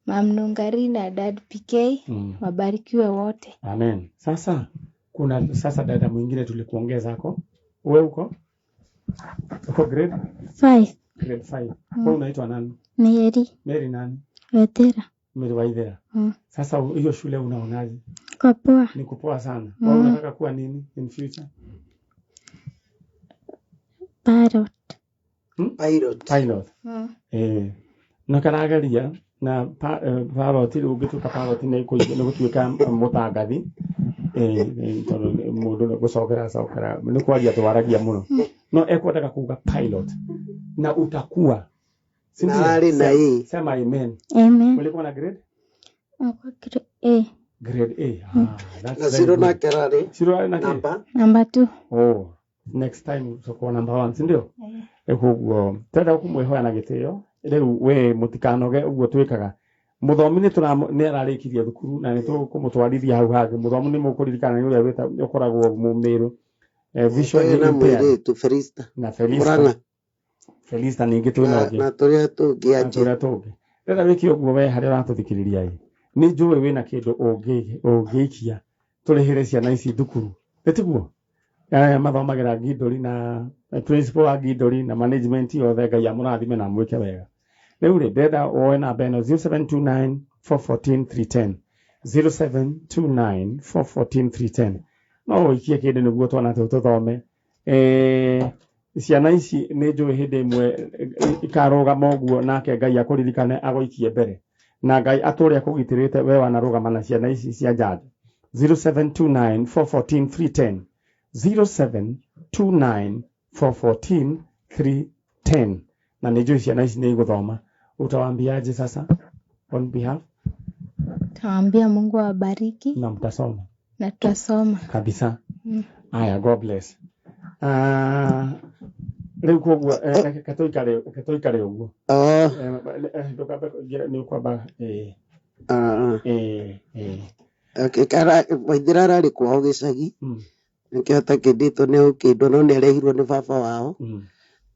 Mamnungari na Dad PK, wabarikiwe wote. Amen. Sasa kuna sasa dada mwingine tulikuongeza hako. Wewe uko? Uko grade 5. Grade 5. Wewe unaitwa nani? Mary. Mary nani? Wetera. Mary Waithera. Sasa hiyo shule unaonaje? Kwa poa. Ni kupoa sana. Wewe unataka kuwa nini in future? Pilot. Pilot. Pilot. Na karageria na pilot rĩu ũngĩtuĩka pilot nĩ gũtuĩka mũtangathi. Tondũ mũndũ gũcokera cokera nĩ kwaria twaragia mũno. No ekwendaga kuga pilot na utakuwa. Si ndio? Na arĩ na A. Sema amen. Amen. Ulikuwa na grade? Kwa grade A. Grade A. That's Na very Ciro good. nake ararĩ Ciro arĩ na kĩ? namba Number 2. Oh, next time utakuwa number 1, si ndio? Koguo tũrenda kũmwĩhoya na gĩtĩo. Rĩu we mũtikanoge ũguo twĩkaga. Mũthomi nĩ nĩ ararĩkirie thukuru na nĩ tũkũmũtwarithia hau hangĩ. Mũthomi nĩ mũkũririkana nĩ ũrĩa ũkoragwo Mũmĩrũ. Visually na impaired. mũirĩtu Felista Na Felista. Mũrang'a. Felista ningĩ twĩna ũngĩ. Na tũrĩa tũngĩ Na anjĩ. tũrĩa tũngĩ. Rĩrĩa wĩke ũguo we harĩa ũratũthikĩrĩria ĩ, nĩ njũĩ wĩna kĩndũ ũngĩikia tũrĩhĩre ciana ici thukuru. Nĩ tiguo? Aya mathomagĩra Ngindori na principal wa Ngindori na management yothe, Ngai amũrathime na amwĩke wega. Rĩu rĩ, ndĩrenda woe namba ĩno 0729 414 310, 0729 414 310. No ũikie kĩndũ nĩguo twana tũtũ tũthome. Ciana ici nĩ njũĩ hĩndĩ ĩmwe ikarũgama ũguo, nake Ngai akũririkane agũikie mbere, na Ngai atũre akũgitĩrĩte we wanarũgama na ciana ici cia njanjo. 0729 414 310, 0729 414 310. Na nĩ njũĩ ciana ici nĩ igũthoma. Utawaambiaje sasa on behalf? Tawaambia Mungu awabariki Na mtasoma na tutasoma. kabisa. Aya, God bless. Rĩu koguo reke tũikare ũguo. Ndũkambe kũingĩra, nĩ ũkwamba Waithera ararĩ kwao gĩcagi, nĩkĩo atakĩndĩtwo nĩ gũkĩndwo, no nĩ arehirwo nĩ baba wao.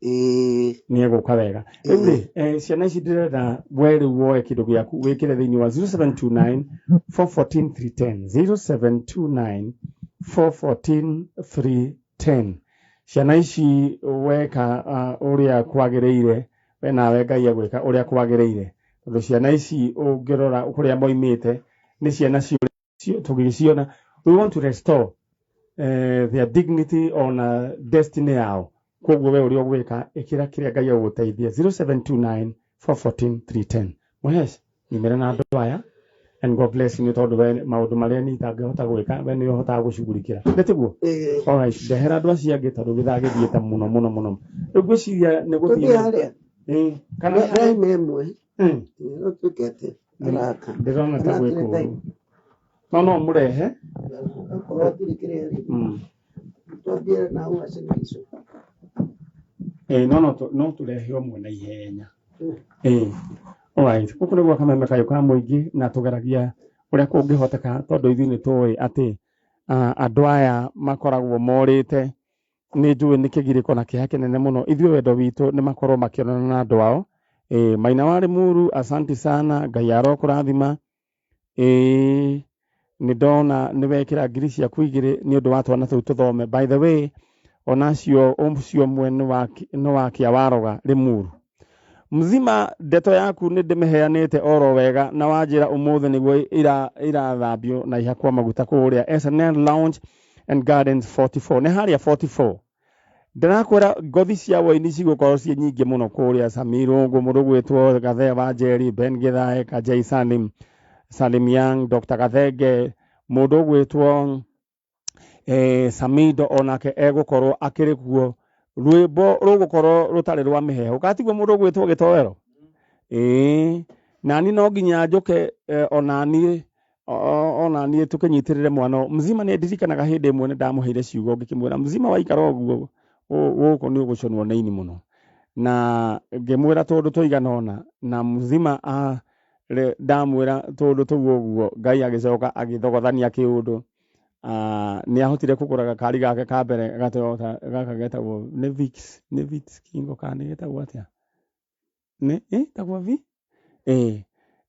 Nĩ egũka wega. Rĩu rĩ, ciana ici ndĩrenda we rĩu woe kĩndũ gĩaku wĩkĩre thĩinĩ wa 0729 414 310, 0729 414 310. Ciana ici weka ũrĩa kwagĩrĩire, we nawe Ngai agwĩka ũrĩa kwagĩrĩire, tondũ ciana ici ũngĩrora kũrĩa moimĩte nĩ ciana tũgĩciona, we want to restore their dignity ona destiny yao. Koguo we ũrĩa ũgwĩka, ĩkĩra kĩrĩa Ngai agũgũteithia 0729 414 310. Mũhesh, nyumĩra na andũ aya and God bless you, nĩ tondũ we maũndũ marĩa niĩ itangĩhota gwĩka, we nĩ ũhotaga gũcugurikĩra, nĩ tiguo? Alright, ndehera andũ acio angĩ tondũ gĩthaa gĩthiĩte mũno mũno mũno. Rĩu ngwĩciria nĩ Tũthiĩ harĩa. Kana Raima ĩmwe. Ũtuĩke atĩ araka. Ndĩrona ta gwĩ kũũru. No mũrehe. Okorwo hatirĩ kĩrĩa rĩ. Twambie na hau Uasin Gishu. No tũrehe ũmwe na ihenya. Alright, gũkũ nĩguo kameme kayũ ka mũingĩ, na tũgeragia ũrĩa kũngĩhoteka, tondũ ithuĩ nĩ tũĩ atĩ andũ aya makoragwo morĩte. Nĩ njũĩ nĩ kĩgirĩko na kĩeha kĩnene mũno. Ithuĩ wendo witũ nĩ makorwo makĩonana na andũ ao. Maina wa Limuru, asanti sana, Ngai arokũrathima. Nĩ ndona nĩ wekĩra ngiri ciaku igĩrĩ nĩ ũndũ wa twana tũu tũthome. By the way, onacio ũcio ũmwe nĩ wa Kĩawaroga Limuru. Mzima ndeto yaku nĩ ndĩmĩheanĩte oro wega, na wanjĩra ũmũthĩ nĩguo irathambio na ihakwo maguta kũrĩa SNL Lounge and Gardens 44. Nĩ harĩa 44. Ndĩrakwĩra ngothi cia woini cigũkorwo ciĩ nyingĩ mũno kũrĩa Samirungu, mũndũ gwĩtwo Gathee wa Njeri, Ben Githae, Kajai Salim, Salim Young, Dr. Gathenge, mũndũ gwĩtwo Samido onake egũkorwo akĩrĩ kuo. Rwĩmbo rũgũkorwo rũtarĩ rwa mĩheehũ. Gatiguo mũndũ ũgwĩtwo Gĩtoero? Nani no nginya njũke, onani ona niĩ tũkĩnyitĩrĩre mwana mzima. Nĩ ndirikanaga hĩndĩ ĩmwe nĩ ndamũheire ciugo ngĩkĩmwĩra mzima waikara ũguo gũkũ nĩ ũgũconwo nĩ ini mũno, na ngĩmwĩra tũndũ tũigana ũna, na mzima ndamwĩra tũndũ tũu ũguo Ngai agĩcoka agĩthogothania kĩũndũ. Nĩ ahotire kũgũra gakari gake ka mbere ga Toyota gaka getagwo nĩ Vitz, nĩ Vitz Kingo kana nĩ getagwo atĩa, nĩ ĩtagwo V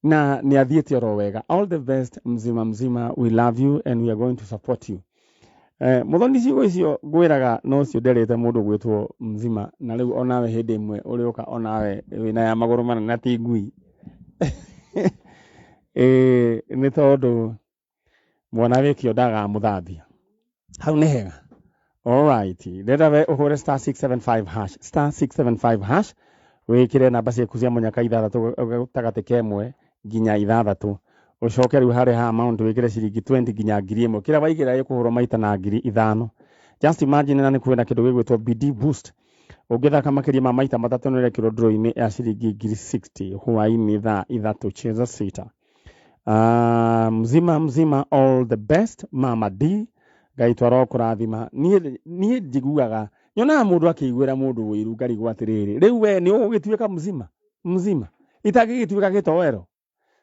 na nĩ athiĩte oro wega. All the best mzima mzima, we love you and we are going to support you. Muthoni ciugo icio ngwĩraga nocio nderĩte mũndũ gwĩtwo mzima, na rĩu onawe hĩndĩ ĩmwe ũrĩũka onawe wĩna ya magũrũ mana na ti ngui. Nĩ tondũ mwana wĩkĩo ndagamũthambia hau nĩ hega. Alright, ndĩrenda we ũhũre star 675 hash, star 675 hash, wĩkĩre namba ciaku cia mũnyaka ithathatũ gatagatĩ ka ĩmwe nginya ithathatũ, ũcoke rĩu harĩ ha amount wĩkĩre ciringi 20 nginya 1000. Kĩrĩa waigĩra ĩkũhũrwo maita na 5000. Just imagine, na nĩ kwĩna kĩndũ gĩgwĩtwo BD boost, ũngĩthaka makĩria ma maita matatũ nĩ ũrekĩrwo draw-inĩ ya ciringi 60,000 hwaĩ-inĩ thaa 3 cheza sita. Mzima mzima, all the best Mama D, Ngai twaro kũrathima. Niĩ njiguaga nyonaga mũndũ akĩiguĩra mũndũ ũiru ngarigwo atĩrĩrĩ, rĩu we nĩ ũgũgĩtuĩka mzima mzima itangĩgĩtuĩka gĩtoero.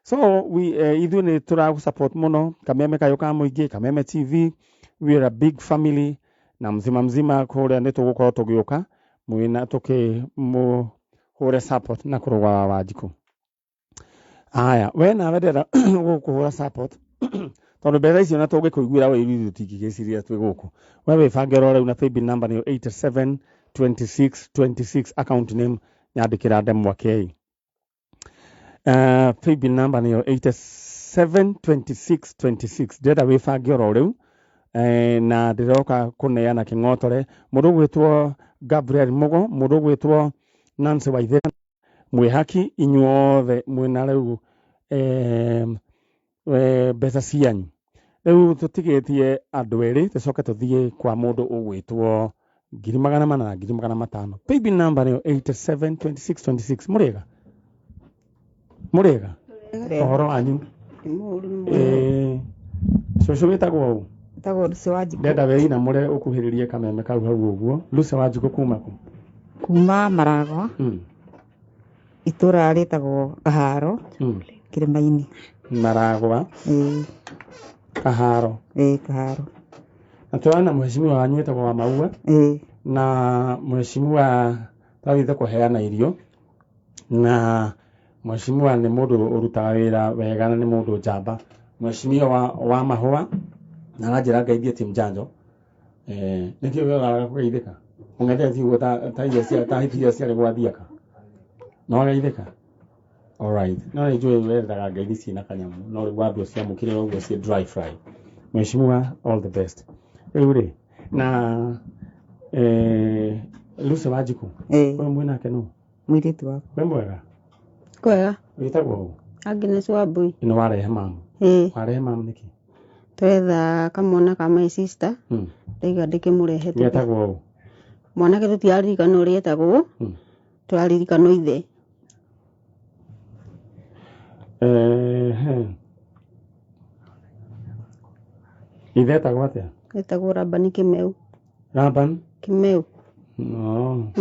So we ithuĩ nĩ tũragũ support mũno Kameme kayũ ka mũingĩ, Kameme TV, we are a big family, na mzima mzima kũrĩa nĩ tũgũkorwo tũgĩũka mwĩna tũkĩmũhũre support na kũrũga wa Wanjikũ. Aya, we nawe ndĩrenda gũkũhũra support tondũ mbeca icio na tũngĩkũiguĩra ũiru ithuĩ tũtingĩgĩciria twĩ gũkũ. We wĩbange oro rĩu na paybill number nĩyo 87 26 26, account name nyandĩkĩra Ndemwa K. Paybill number nĩyo 87 26 26. Ndĩrenda wĩbange oro rĩu, na ndĩroka kũneana kĩng'otore mũndũ ũgwĩtwo Gabriel Mugo, mũndũ ũgwĩtwo Nancy Waithera mwĩhaki, inyuothe mwĩna rĩu mbeca cianyu. Rĩu tũtigĩtie andũ erĩ tũcoke tũthiĩ kwa mũndũ ũgwĩtwo 400,000 na 500,000. Paybill number nĩyo 87 26 26. Mũrĩega mũrĩega, ũhoro wanyu? Cũcũ wĩtagwo ũ? Wĩtagwo Lucy Wanjikũ. Ndenda wĩinamũre ũkuhĩrĩrie kameme kau hau ũguo. Lucy Wanjikũ kuma kũ? Kuma Maragwa, itũra rĩtagwo Kaharo, Kĩrĩma-inĩ. Maragwa, Kaharo. Kaharo. Na tũrona mheshimiwa wanyu wĩtagwo wa Maua, na mheshimiwa twathiĩte kũheana irio, na mheshimiwa nĩ mũndũ ũrutaga wĩra wega na nĩ mũndũ njamba. Mheshimiwa wa Mahũa na aranjĩra ngeithie team Njanjo. Nĩkĩo we ũraga kũgeithĩka ũng'ethete ũguo ta irio cia ta irio ciarĩ gwa thiaka no wageithĩka. Alright, no nĩ njũĩ wendaga ngeithi ciĩna kanyamũ, no rĩu wambia ũciamũkĩre ũguo ciĩ dry fry. Mheshimiwa, all the best. Rĩu rĩ na Lucy Wanjikũ, ũyũ mwĩnake nũ? Mũirĩtu wakwa. Wĩ mwega? Kwega. Wĩtagwo ũ? Agnes Wambui. Ĩno warehe mamu? Warehe mamu nĩkĩ? Twetha kamwana ka my sister, ndaiga ndĩkĩmũrehe. Getagwo ũ? Mwanake tũtiraririkana ũrĩa etagwo, tũraririkana ithe. Ithe etagwo atĩa? Etagwo Rabani Kimeu. Raban Kimeu. No.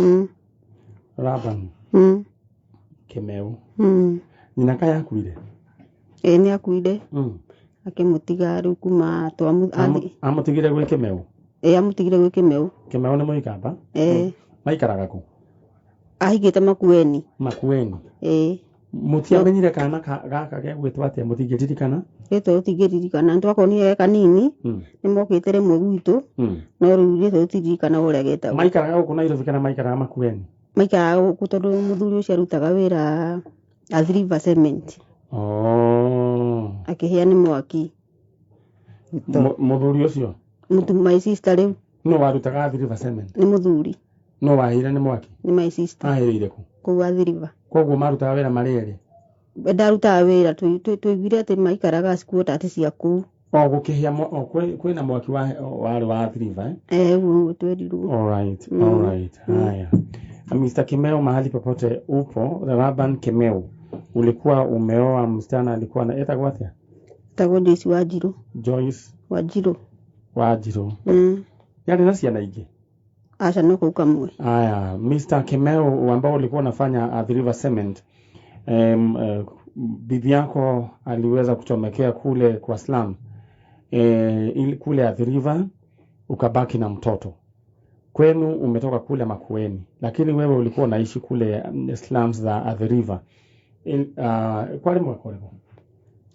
Raban Kimeu. Nyina kaĩ akuire? Ĩĩ nĩ akuire. Akĩmũtiga rĩu kuma Amũtigire gwĩ Kimeu? Ĩĩ amũtigire gwĩ Kimeu. Kimeu nĩ Mũikamba? Ĩĩ. Maikaraga kũ? Ahikĩte Makueni. Makueni. Ĩĩ. Mũtiamenyire kana gaka gegwĩtwo atĩa? Mũtingĩririkana? Rĩtwa tũtingĩririkana, nĩtwakonire ge kanini, nĩmokĩte rĩmwe gwitũ, no rĩu rĩtwa tũtiririkanaga ũrĩa getagwo. Maikaraga gũkũ Nairobi kana maikaraga Makueni? Maikaraga gũkũ tondũ mũthuri ũcio arutaga wĩra Athi River Cement. Akĩhĩa nĩ mwaki. Mũthuri ũcio? My sister rĩu. No warutaga Athi River Cement? Nĩ mũthuri. No wahĩire nĩ mwaki? Nĩ my sister. Ahĩrĩire kũ? Kũu Athi River. Koguo marutaga wĩra marĩ erĩ? Ndarutaga wĩra, tũiguire atĩ maikaraga squatters cia kũu. O gũkĩhĩa kwĩna mwaki warĩ wa Athi River, eh? Ũguo nĩguo twerirwo. Alright, alright. Haya. Mr. Kimeu, mahali popote upo, Laban Kimeu, ulikuwa umeoa msichana alikuwa na etagwo atĩa? Etagwo Joyce Wanjirũ. Joyce Wanjirũ. Wanjirũ. Yarĩ na ciana ingĩ? Aca, no kau kamwe. Aya, Mr. Kimeu ambao ulikuwa unafanya Athi River Cement, bibi yako aliweza kuchomekea kule kwa slum, kule Athi River, ukabaki na mtoto. Kwenu umetoka kule Makueni, lakini wewe ulikuwa unaishi kule slums za Athi River. Kwari mwaka ũrĩkũ?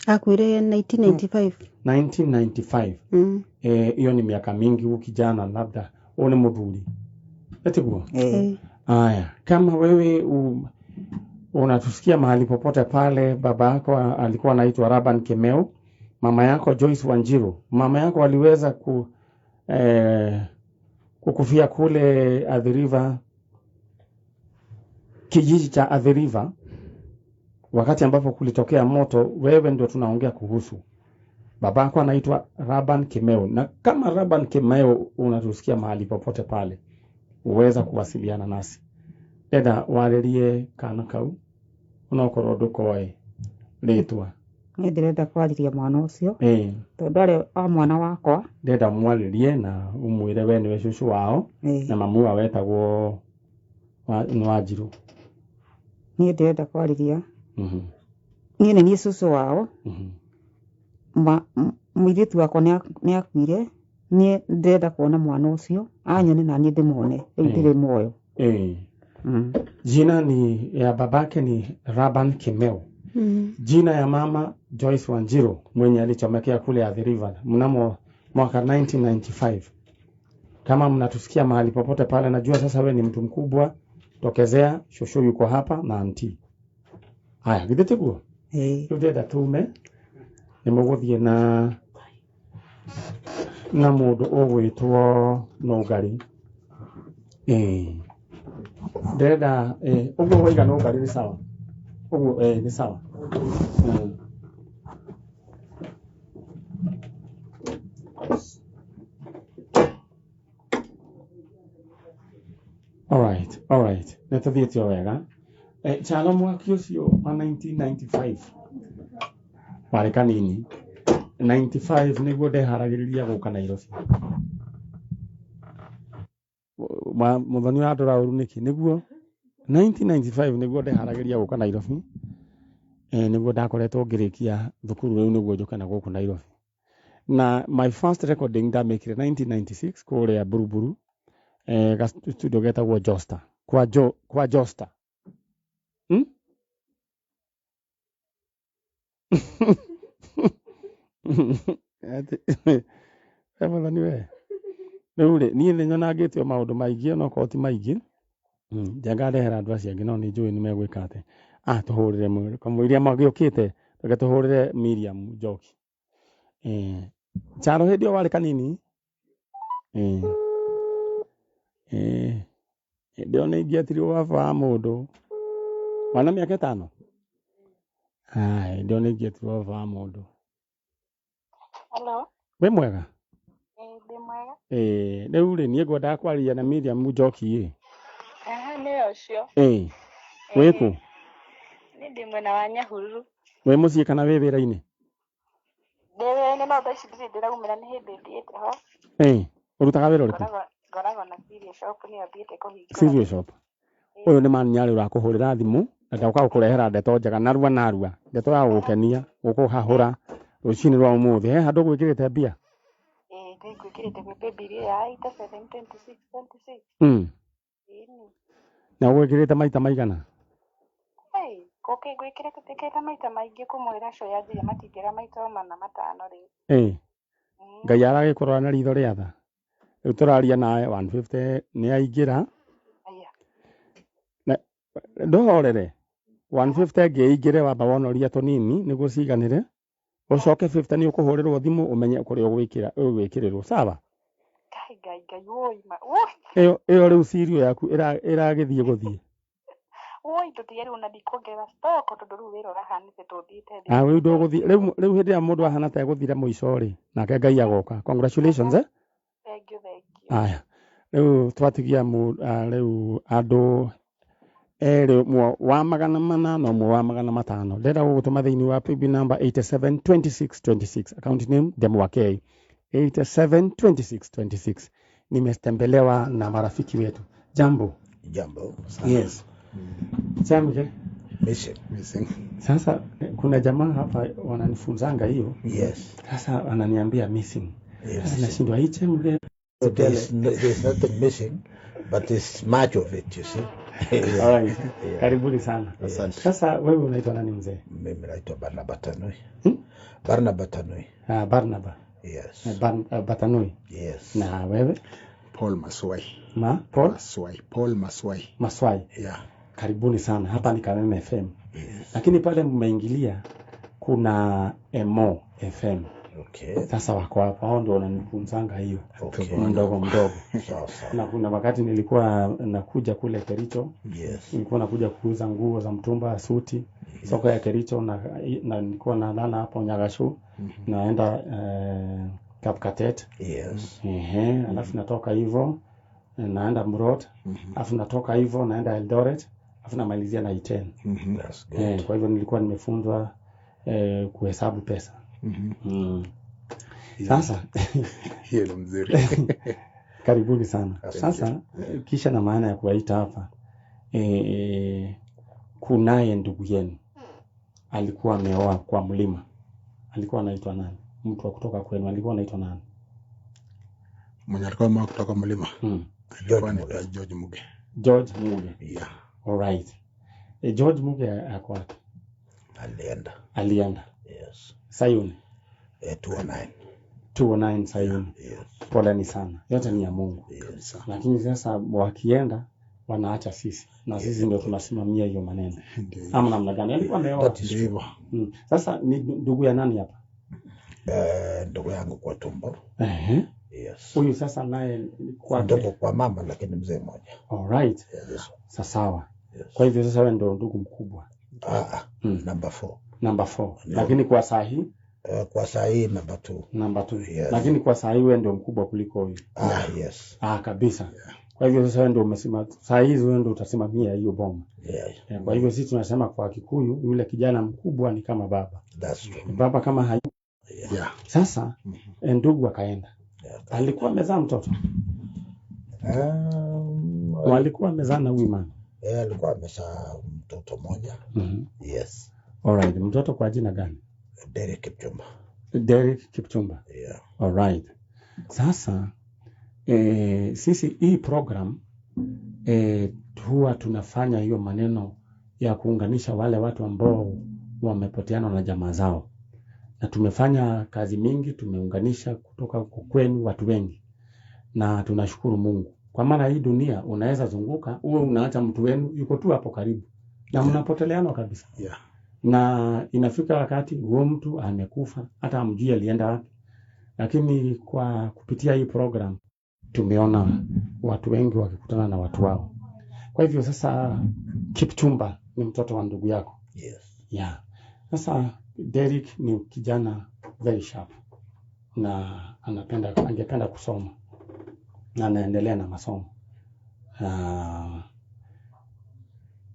Akuire 1995. 1995. Hiyo ni miaka mingi, huu kijana labda huu ni muthuri, etiguo? Aya, kama wewe unatusikia mahali popote pale, baba yako alikuwa anaitwa Raban Kimeu, mama yako Joyce Wanjiru, mama yako aliweza kukufia kule Athi River, kijiji cha Athi River, wakati ambapo kulitokea moto. Wewe ndio tunaongea kuhusu. Babako anaitwa Raban Kimeu, na kama Raban Kimeu unatusikia mahali popote pale, uweza kuwasiliana nasi. Ndenda warĩrie kana kau onokorwo ndũkoĩ rĩtwa. Niĩ ndĩrenda kwarĩria mwana ũcio tondũ arĩ a mwana wakwa. Ndenda mwarĩrie na ũmwĩre we nĩwe cũcũ wao na mamu wao etagwo nĩ Wanjirũ. Niĩ ndĩrenda kwarĩria. Niĩ nĩ niĩ cũcũ wao. Mũirĩtu wakwa nĩ akuire. Niĩ ndĩrenda kuona mwana ũcio anyone na niĩ ndĩmuone rĩu ndĩrĩ muoyo. Jina ni ya babake ni Raban Kimeu. Jina ya mama Joyce Wanjiru mwenye alichomekea kule Athi River mnamo mwaka 1995. Kama mnatusikia mahali popote pale, najua sasa we ni mtu mkubwa, tokezea, shosho yuko hapa na anti. Haya, githĩ tiguo? Rĩu ndĩrenda tume nĩ mũgũthiĩ na mũndũ ũgwĩtwo Nũngari. Ndĩrenda ũguo waiga Nũngari nĩ sawa. Ũguo nĩ sawa. All right. Nĩ tũthiĩte o wega. Chalo mwaki ũcio wa 1995 warĩ kanini. 95 nĩguo ndeharagĩrĩria gũka Nairobi. Mũthoni ũrandora ũru nĩkĩ? Nĩguo 1995 nĩguo ndeharagĩria gũka Nairobi. Nĩguo ndakoretwo ngĩrĩkia thukuru rĩu nĩguo njũke na gũkũ Nairobi. Na my first recording ndamĩkire 1996 kũrĩa Buruburu, ga studio getagwo Josta. Kwa Josta. Ati Mũthoni we. Rĩu rĩ, niĩ nĩ nyonangĩtio maũndũ maingĩ onokorwo ti maingĩ. Njenga ndehera andũ acio angĩ no nĩ njũĩ nĩ megwĩka atĩ. Tũhũrĩre kamũiria magĩũkĩte, reke tũhũrĩre Miriam Njoki. Charo hĩndĩ ĩyo warĩ kanini. Hĩndĩ ĩyo nĩ ingĩetirwo baba wa mũndũ. Wana mĩaka 5? Hĩndĩ ĩyo nĩ ingĩetirwo baba wa mũndũ. Hello. Wĩ mwega? Ndĩ mwega. Rĩu rĩ, niĩ ngwendaga kwaria na Miriam Njoki ĩ. Nĩwe ũcio. Wĩ kũ? Niĩ ndĩ mwena wa Nyahururu. Wĩ mũciĩ kana wĩ wĩra-inĩ? Ndĩ wĩra-inĩ no thaa ici ndirĩ ndĩraumĩra, nĩ hĩndĩ thiĩte ho. Ũrutaga wĩra ũrĩkũ? Ngoragwo na Cereal Shop, nĩyo thiĩte kũhingũra. Cereal Shop. Ũyũ nĩ Manyarĩ ũrakũhũrĩra thimũ na ndoka gũkũrehera ndeto njega narua narua, ndeto ya gũgũkenia, gũkũhahũra rũcinĩ rwa ũmũthĩ. He handũ ũgwĩkĩrĩte mbia? Nĩngwĩkĩrĩte gwĩ paybill ĩyo ya 87 26 26. Na ũgwĩkĩrĩte maita maigana? Ngwĩkĩrĩte maita maingĩ kũmwĩra acio yanjirie matingĩra maita 4 5 rĩu. Ngai aragĩkũrora na ritho rĩa tha. Rĩu tũraria nawe 150 nĩ aingĩra. Ndũhorere. 150 ĩngĩ ĩingĩre wamba wonoria tũnini nĩguo ciganĩre. Ũcoke 50 nĩ ũkũhũrĩrwo thimũ ũmenye kũrĩa ũgwĩkĩrĩrwo. Sawa? Ngai Ngai woi ma. Woi. Ĩyo rĩu cereal yaku ĩragĩthiĩ gũthiĩ. Woi tũtige rĩu na ndikuongerera stock tondũ rĩu wĩra ũrahanĩte tũthiĩte thĩ. Rĩu ndũgũthiĩ. Rĩu hĩndĩ ĩrĩa mũndũ ahana ta egũthira mũico rĩ, nake Ngai agoka. Congratulations. Thank you, thank you. Aya. Rĩu twatigia rĩu andũ Erĩ, ũmwe wa 400 na ũmwe wa 500. Ndĩrenda gũgũtũma thĩinĩ wa paybill number 872626, account name Demu K, 872626. Nimetembelewa na marafiki wetu. Jambo. Jambo sana. Yes. Chamke. Missing. Missing. Sasa kuna jamaa hapa wananifunzanga hiyo. Yes. Sasa ananiambia missing. Yes. Sasa nashindwa hii chembe. There's nothing missing, but there's much of it, you see. All right. Yeah. Karibuni sana. Asante. Sasa wewe unaitwa nani mzee? Mimi naitwa Barnaba Tanui. Barnaba Tanui. Ah, Barnaba. Yes. Batanui. Yes. Na wewe? Paul Maswai. Ma? Paul? Maswai. Paul Maswai. Maswai. Yeah. Karibuni sana. Hapa ni Kameme FM. Yes. Lakini pale mmeingilia kuna Emo FM. Okay. Sasa wako hapo, hao ndio wananifunzanga hiyo. Okay. Mdogo mdogo. Sawa sawa. Na kuna wakati nilikuwa nakuja kule Kericho. Yes. Nilikuwa nakuja kuuza nguo za mtumba, suti, soko ya Kericho, na nilikuwa nalala hapo Nyagashu. Naenda Kapkatet. Yes. Ehe, alafu natoka hivyo naenda Murot. Alafu natoka hivyo naenda Eldoret, alafu namalizia na Iten. That's good. Kwa hivyo nilikuwa nimefunzwa kuhesabu pesa. Sasa hiyo ni mzuri. Karibuni sana. Sasa kisha na maana ya kuwaita hapa, kunaye ndugu yenu alikuwa ameoa kwa mlima. Alikuwa anaitwa nani? Mtu wa kutoka kwenu alikuwa anaitwa nani? Mwenye alikuwa ameoa kutoka mlima. Alikuwa anaitwa George Muge. George Muge. Yeah. All right. George Muge ako wapi? Alienda. Alienda. Yes. Sayuni. 209. 209 Sayuni. Yes. Poleni sana. Yote ni ya Mungu. Yes. Lakini sasa wakienda wanaacha sisi na sisi ndio tunasimamia hiyo maneno. Ama namna gani? Alikuwa ameoa. Ndivyo. Sasa ni ndugu ya nani hapa? Ndugu yangu kwa tumbo. Yes. Huyu sasa naye kwake. Ndugu kwa mama lakini mzee mmoja. All right. Yes. Sasa sawa. Yes. Kwa hivyo sasa wewe ndio ndugu mkubwa. Number 4. Number 4. Lakini kwa saa hii kwa saa hii number 2. Number 2. Yes. Lakini kwa saa hii wewe ndio mkubwa kuliko huyu. Yes. Kabisa. Yeah. Kwa hivyo sasa wewe ndio umesema saa hizi wewe ndio utasimamia hiyo boma. Yeah. Kwa hivyo sisi tunasema kwa Kikuyu yule kijana mkubwa ni kama baba. That's true. Baba kama hayu. Yeah. Sasa ndugu akaenda. Yeah. Alikuwa amezaa mtoto. Walikuwa amezaa na huyu mama. Alikuwa amezaa mtoto mmoja. Yes. All right. Mtoto kwa jina gani? Derek Kipchumba. Derek Kipchumba. Yeah. All right. Sasa sisi hii program huwa tunafanya hiyo maneno ya kuunganisha wale watu ambao wamepoteana na jamaa zao. Na tumefanya kazi mingi, tumeunganisha kutoka kwenu watu wengi. Na tunashukuru Mungu. Kwa maana hii dunia unaweza zunguka, uwe unaacha mtu wenu yuko tu hapo karibu. Na mnapoteleana kabisa. Yeah. Na inafika wakati huo mtu amekufa, hata hamjui alienda wapi. Lakini kwa kupitia hii program tumeona watu wengi wakikutana na watu wao. Kwa hivyo sasa Kipchumba ni mtoto wa ndugu yako. Yes. Yeah. Sasa Derek ni kijana very sharp na angependa kusoma na anaendelea na masomo.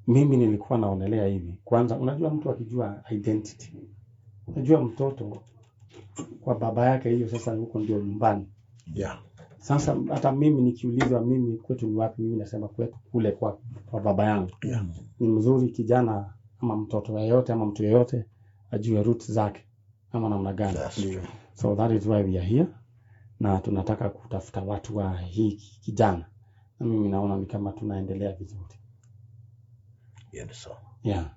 Mimi nilikuwa naonelea hivi. Kwanza unajua mtu akijua identity. Unajua mtoto kwa baba yake hiyo sasa huko ndio nyumbani. Yeah. Sasa hata mimi nikiulizwa mimi kwetu ni wapi, mimi nasema kwetu kule kwa baba yangu. Yeah. Ni mzuri kijana ama mtoto yeyote ama mtu yeyote ajue roots zake ama namna gani. So that is why we are here. Na tunataka kutafuta watu wa hii kijana. Na mimi naona ni kama tunaendelea vizuri. Yeah, so. Yeah.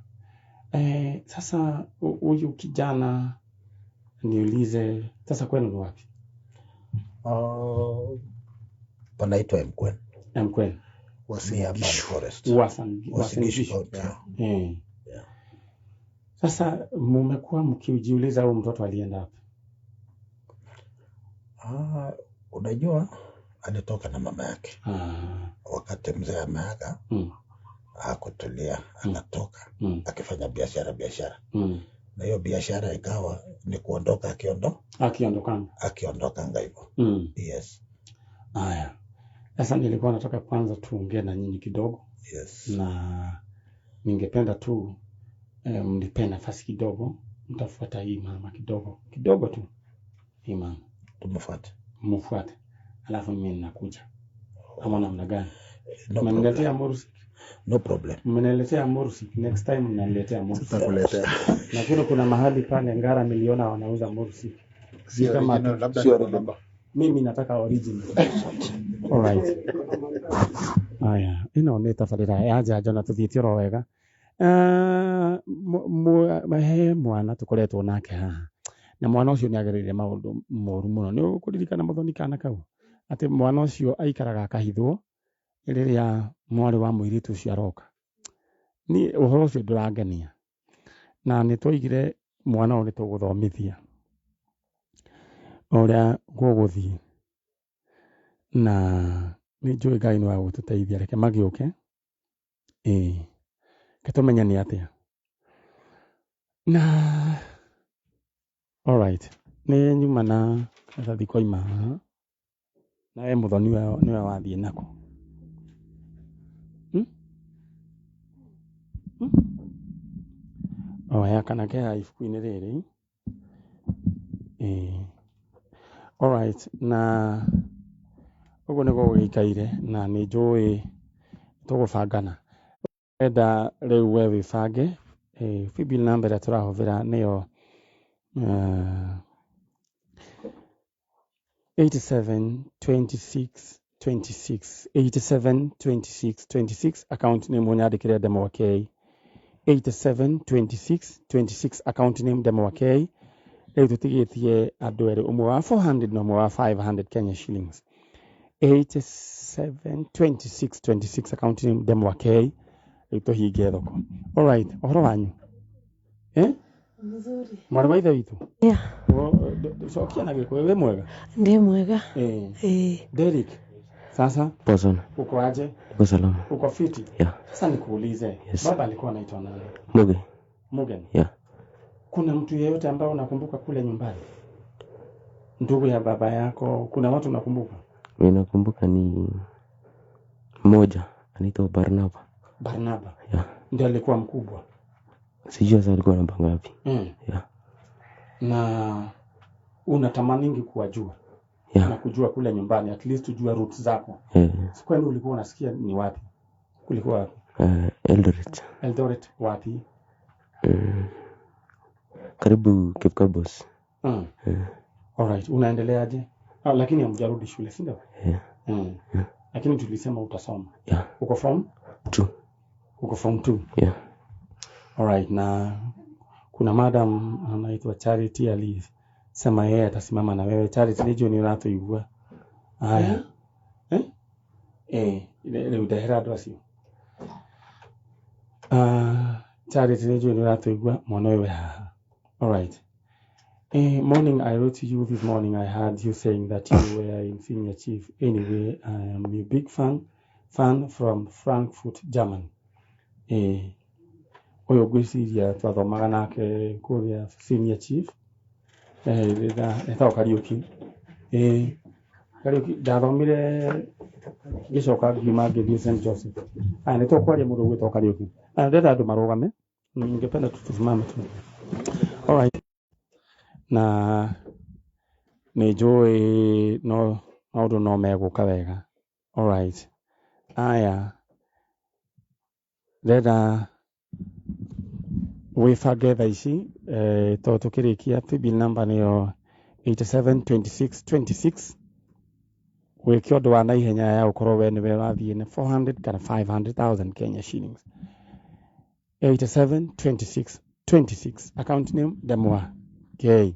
Sasa huyu kijana niulize sasa kwenu ni wapi? Panaitwa Mkwen. Mkwen. Uasin Gishu Forest. Uasin Gishu. Yeah. Yeah. Sasa mmekuwa mkijiuliza huyu mtoto alienda wapi? Unajua alitoka na mama yake. Wakati mzee ameaga, hakutulia, akatoka akifanya biashara. Na hiyo biashara ikawa ni kuondoka akiondokanga hivyo. Yes. Haya. Sasa nilikuwa nataka kwanza tuongee na nyinyi kidogo. Yes. Na Ningependa tu mnipe nafasi kidogo, mtafuata hii mama kidogo kidogo tu, hii mama Tumfuate. Mfuate, alafu mimi ninakuja. Ama namna gani? No. Mmeniletea Morsi. No problem. Mmeniletea Morsi. Next time mnaniletea Morsi. Tutakuletea. Lakini kuna mahali pale Ngara niliona wanauza Morsi. Sio Kama original, labda sio ni namba. Mimi nataka original. Alright. Aya, ĩno nĩ tabarĩra ya njanjo na tũthiĩte oro wega. He mwana tũkoretwo nake haha na mwana ũcio nĩ agereire maũndũ moru mũno. Nĩ ũkũririkana mũthoni kana kau atĩ mwana ũcio aikaraga akahithwo rĩrĩa mwarĩ wa mũirĩtu ũcio aroka. Niĩ ũhoro ũcio ndũrangenia na nĩ twaigire mwana ũyũ nĩ tũgũthomithia ũrĩa gũgũthiĩ na nĩ njũĩ Ngai nĩ wa gũtũteithia. Reke magĩũke, ĩĩ, reke tũmenye nĩ atĩa. Na alright, nĩ nyuma na karatathi koima haha na we mũthoni nĩwe wathiĩ nako. Oya kana ke haha ibuku-inĩ rĩrĩ. Ĩĩ. Alright, na ũguo nĩguo gũgĩikaire na nĩ njũĩ tũgũbangana. Enda rĩu we wĩbange, paybill number ĩrĩa tũrahũthĩra nĩyo 87 26 26 87 26 26, account name ũnyandĩkĩre Ndemwa K. 87 26 26, account name Ndemwa K. Rĩu tũtigĩtie andũ erĩ, ũmwe wa 400 na ũmwe wa 500 Kenya shillings. 87 26 26, account name Ndemwa K. Rĩu tũhinge thoko. Alright, ũhoro wanyu? Mzuri. Mwarĩ wa ithe witũ? Yeah. Cokia na Gĩkũyũ, wĩ mwega? Ndi mwega. Derek, sasa Poa sana. Uko aje? Niko salama. Uko fiti? Yeah. Sasa nikuulize, Yes. baba alikuwa anaitwa nani? Muge. Mugen. Yeah. Kuna mtu yeyote ambaye unakumbuka kule nyumbani? Ndugu ya baba yako, kuna watu unakumbuka? Mimi nakumbuka ni mmoja anaitwa Barnaba. Barnaba. Yeah. Ndiye alikuwa mkubwa. Sijui sasa alikuwa namba ngapi. Yeah. Na unatamaningi kuwajua? Yeah. Na kujua kule nyumbani, at least ujue roots zako. Yeah. Kwani ulikuwa unasikia ni wapi? Kulikuwa wapi? Eldoret. Eldoret wapi? Karibu Kipkabos. Yeah. Alright, unaendeleaje? Lakini hamjarudi shule, si ndio? Yeah. Yeah. Lakini tulisema utasoma. Yeah. Uko form 2. Uko form 2. Yeah. Alright, na kuna madam anaitwa Charity alisema yeye atasimama na wewe. Charity nĩnjũĩ nĩ ũratũigua. Haya. Rĩu ndehera andũ acio. Charity nĩnjũĩ nĩ ũratũigua, mwana ũyũ wĩ haha. Alright. Morning, I wrote to you this morning. I heard you saying that you were in senior chief. Anyway, I am your big fan from Frankfurt, Germany. Ũyũ ngwĩciria twathomaga nake kũrĩa senior chief. Etagwo Kariũki. Kariũki ndathomire ngĩcoka ngiuma ngĩthiĩ St Joseph. Aya, nĩ tũkwaria mũndũ ũgwĩtwo Kariũki. Aya, ndĩrenda andũ marũgame. Ningependa tu tusimame tu. Alright. Na nĩ njũĩ no maũndũ no megũka wega. Alright. Aya, ndĩrenda wĩbange thaa ici, tondũ tũkĩrĩkia paybill number nĩyo 87 26 26. Wĩke ũndũ wa naihenya ya gũkorwo we nĩwe ũrathiĩ na 400 kana 500,000 Kenya shillings. 87 26 26, account name Ndemwa K.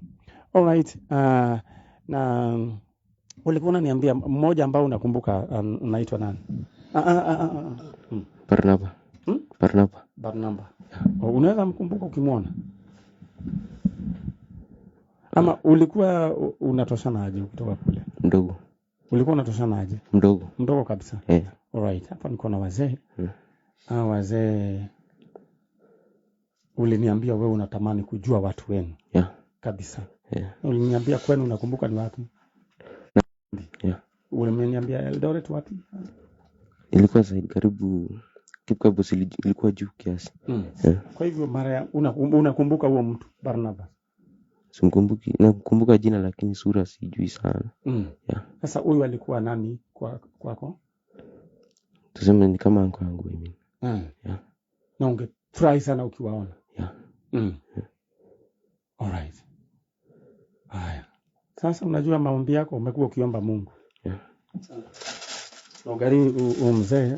Alright, na ulikuwa unaniambia mmoja ambao unakumbuka, unaitwa nani? Barnaba. Barnaba. Barnaba. Oh, unaweza mkumbuka ukimwona? Ama ulikuwa unatoshana aje kutoka kule? Mdogo. Ulikuwa unatoshana aje? Mdogo. Mdogo kabisa. Eh. Alright, hapa niko na wazee. Wazee, uliniambia wewe unatamani kujua watu wenu. Yeah. Kabisa. Yeah. Uliniambia kwenu unakumbuka ni wapi? Yeah. Uliniambia Eldoret wapi? Ilikuwa side karibu Kipkabos ilikuwa juu kiasi. Yeah. Kwa hivyo mara ya unakumbuka huo mtu Barnabas? Simkumbuki, nakumbuka jina lakini sura sijui sana. Yeah. Sasa huyu alikuwa nani kwako? Tuseme ni kama uncle yangu, I mean. Yeah. Na ungefurahi sana ukiwaona. Yeah. Yeah. All right. Haya. Sasa unajua maombi yako umekuwa ukiomba Mungu. Yeah. Ugari mzee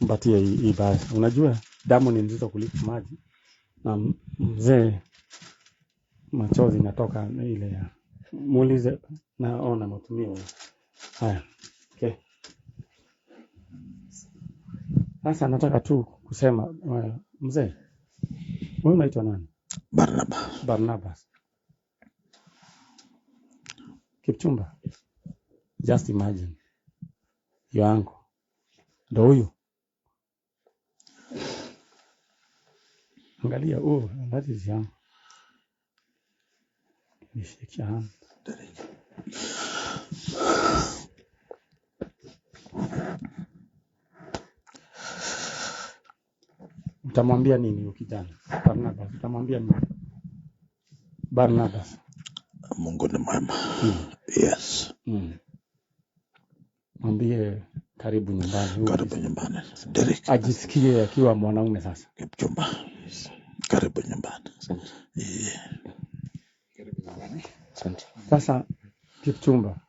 mpatie hii basi. Unajua damu ni nzito kuliko maji. Na mzee machozi inatoka ile ya muulize naona mtumie. Haya. Okay. Sasa nataka tu kusema mzee, wewe unaitwa nani? Barnabas. Barnabas. Kipchumba. Just imagine. Your uncle. Ndio huyu. Angalia, oh, that is young. Shake your hand. Utamwambia nini huyu kijana? Barnabas, utamwambia nini? Barnabas. Mungu ni mwema. Yes. Mwambie karibu nyumbani. Karibu nyumbani. Derek. Ajisikie akiwa mwanaume sasa. Kipchumba. Karibu nyumbani. Yeah. Karibu nyumbani. Asante. Sasa Kipchumba,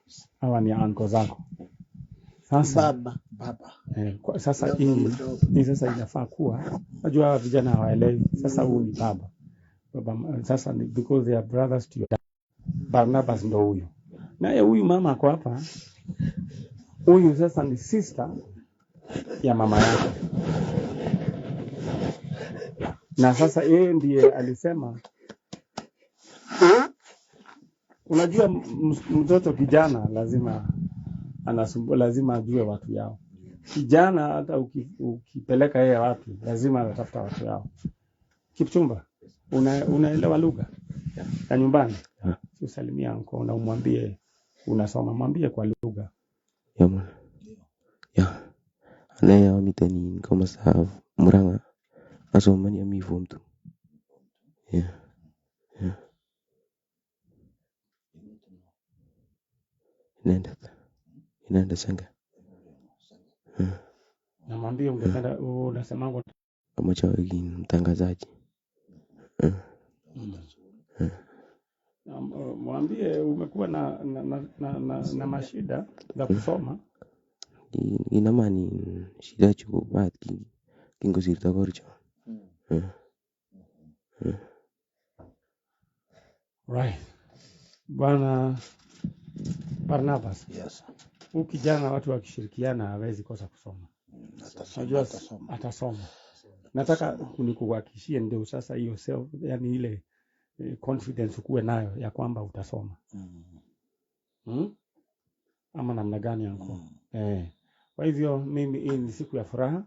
hawa ni anko zako. Sasa baba. Sasa hii sasa inafaa kuwa, unajua hawa vijana hawaelewi. Sasa huyu ni baba. Baba sasa ni because they are brothers to your dad. Barnabas ndo huyu. Naye huyu mama ako hapa. Huyu sasa ni sister ya mama yake. Na sasa yeye ndiye alisema, unajua mtoto kijana lazima anasumbua, lazima ajue watu yao. Kijana hata ukipeleka yeye wapi lazima anatafuta watu yao. Kipchumba, unaelewa lugha ya nyumbani? Si usalimia uncle na umwambie unasoma, mwambie kwa lugha. Yeah, man. Yeah. Ane amiteni kama sa Murang'a. Asomani ami form 2. Yeah. Yeah. Inaenda sanga. Namwambie ungependa unasemango kama cha wengine mtangazaji. Mwambie umekuwa na mashida za kusoma. Inamani shida chuko bat kingosirto korcho. Right. Bwana Barnabas. Yes. Huyu kijana watu wakishirikiana hawezi kosa kusoma. Unajua atasoma. Nataka nikuhakikishie ndio sasa hiyo self, yani ile confidence ukuwe nayo ya kwamba utasoma. Ama namna gani yangu? Kwa hivyo mimi hii ni siku ya furaha.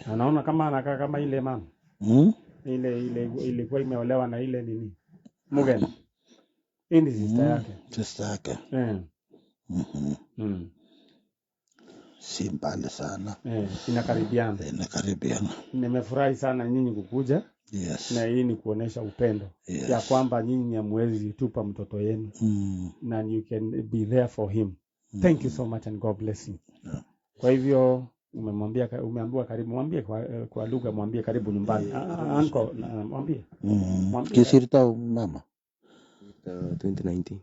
Anaona kama anakaa kama ile mama. Ile ilikuwa imeolewa na ile nini? Mugeni. Hii ni sister yake. Sister yake. Si mbali sana. Inakaribiana. Inakaribiana. Nimefurahi sana nyinyi kukuja. Yes. Na hii ni kuonesha upendo. Yes. Ya kwamba nyinyi hamwezi tupa mtoto yenu. Na you can be there for him. Thank you so much and God bless you. Yeah. Kwa hivyo umemwambia, umeambiwa karibu, mwambie kwa lugha, mwambie karibu nyumbani. Uncle, mwambie. Kisirta mama. 2019.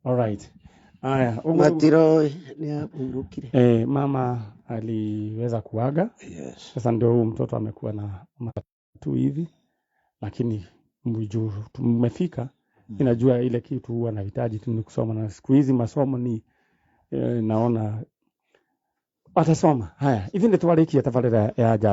All right. Aya, Matiro ni apungukire. Mama aliweza kuaga. Yes. Sasa ndio huyu mtoto amekuwa na matatu hivi, lakini tumefika. Ninajua ile kitu huwa anahitaji tu ni kusoma, na siku hizi masomo ni naona atasoma. Haya, hivi ndio twarikia tabarira ya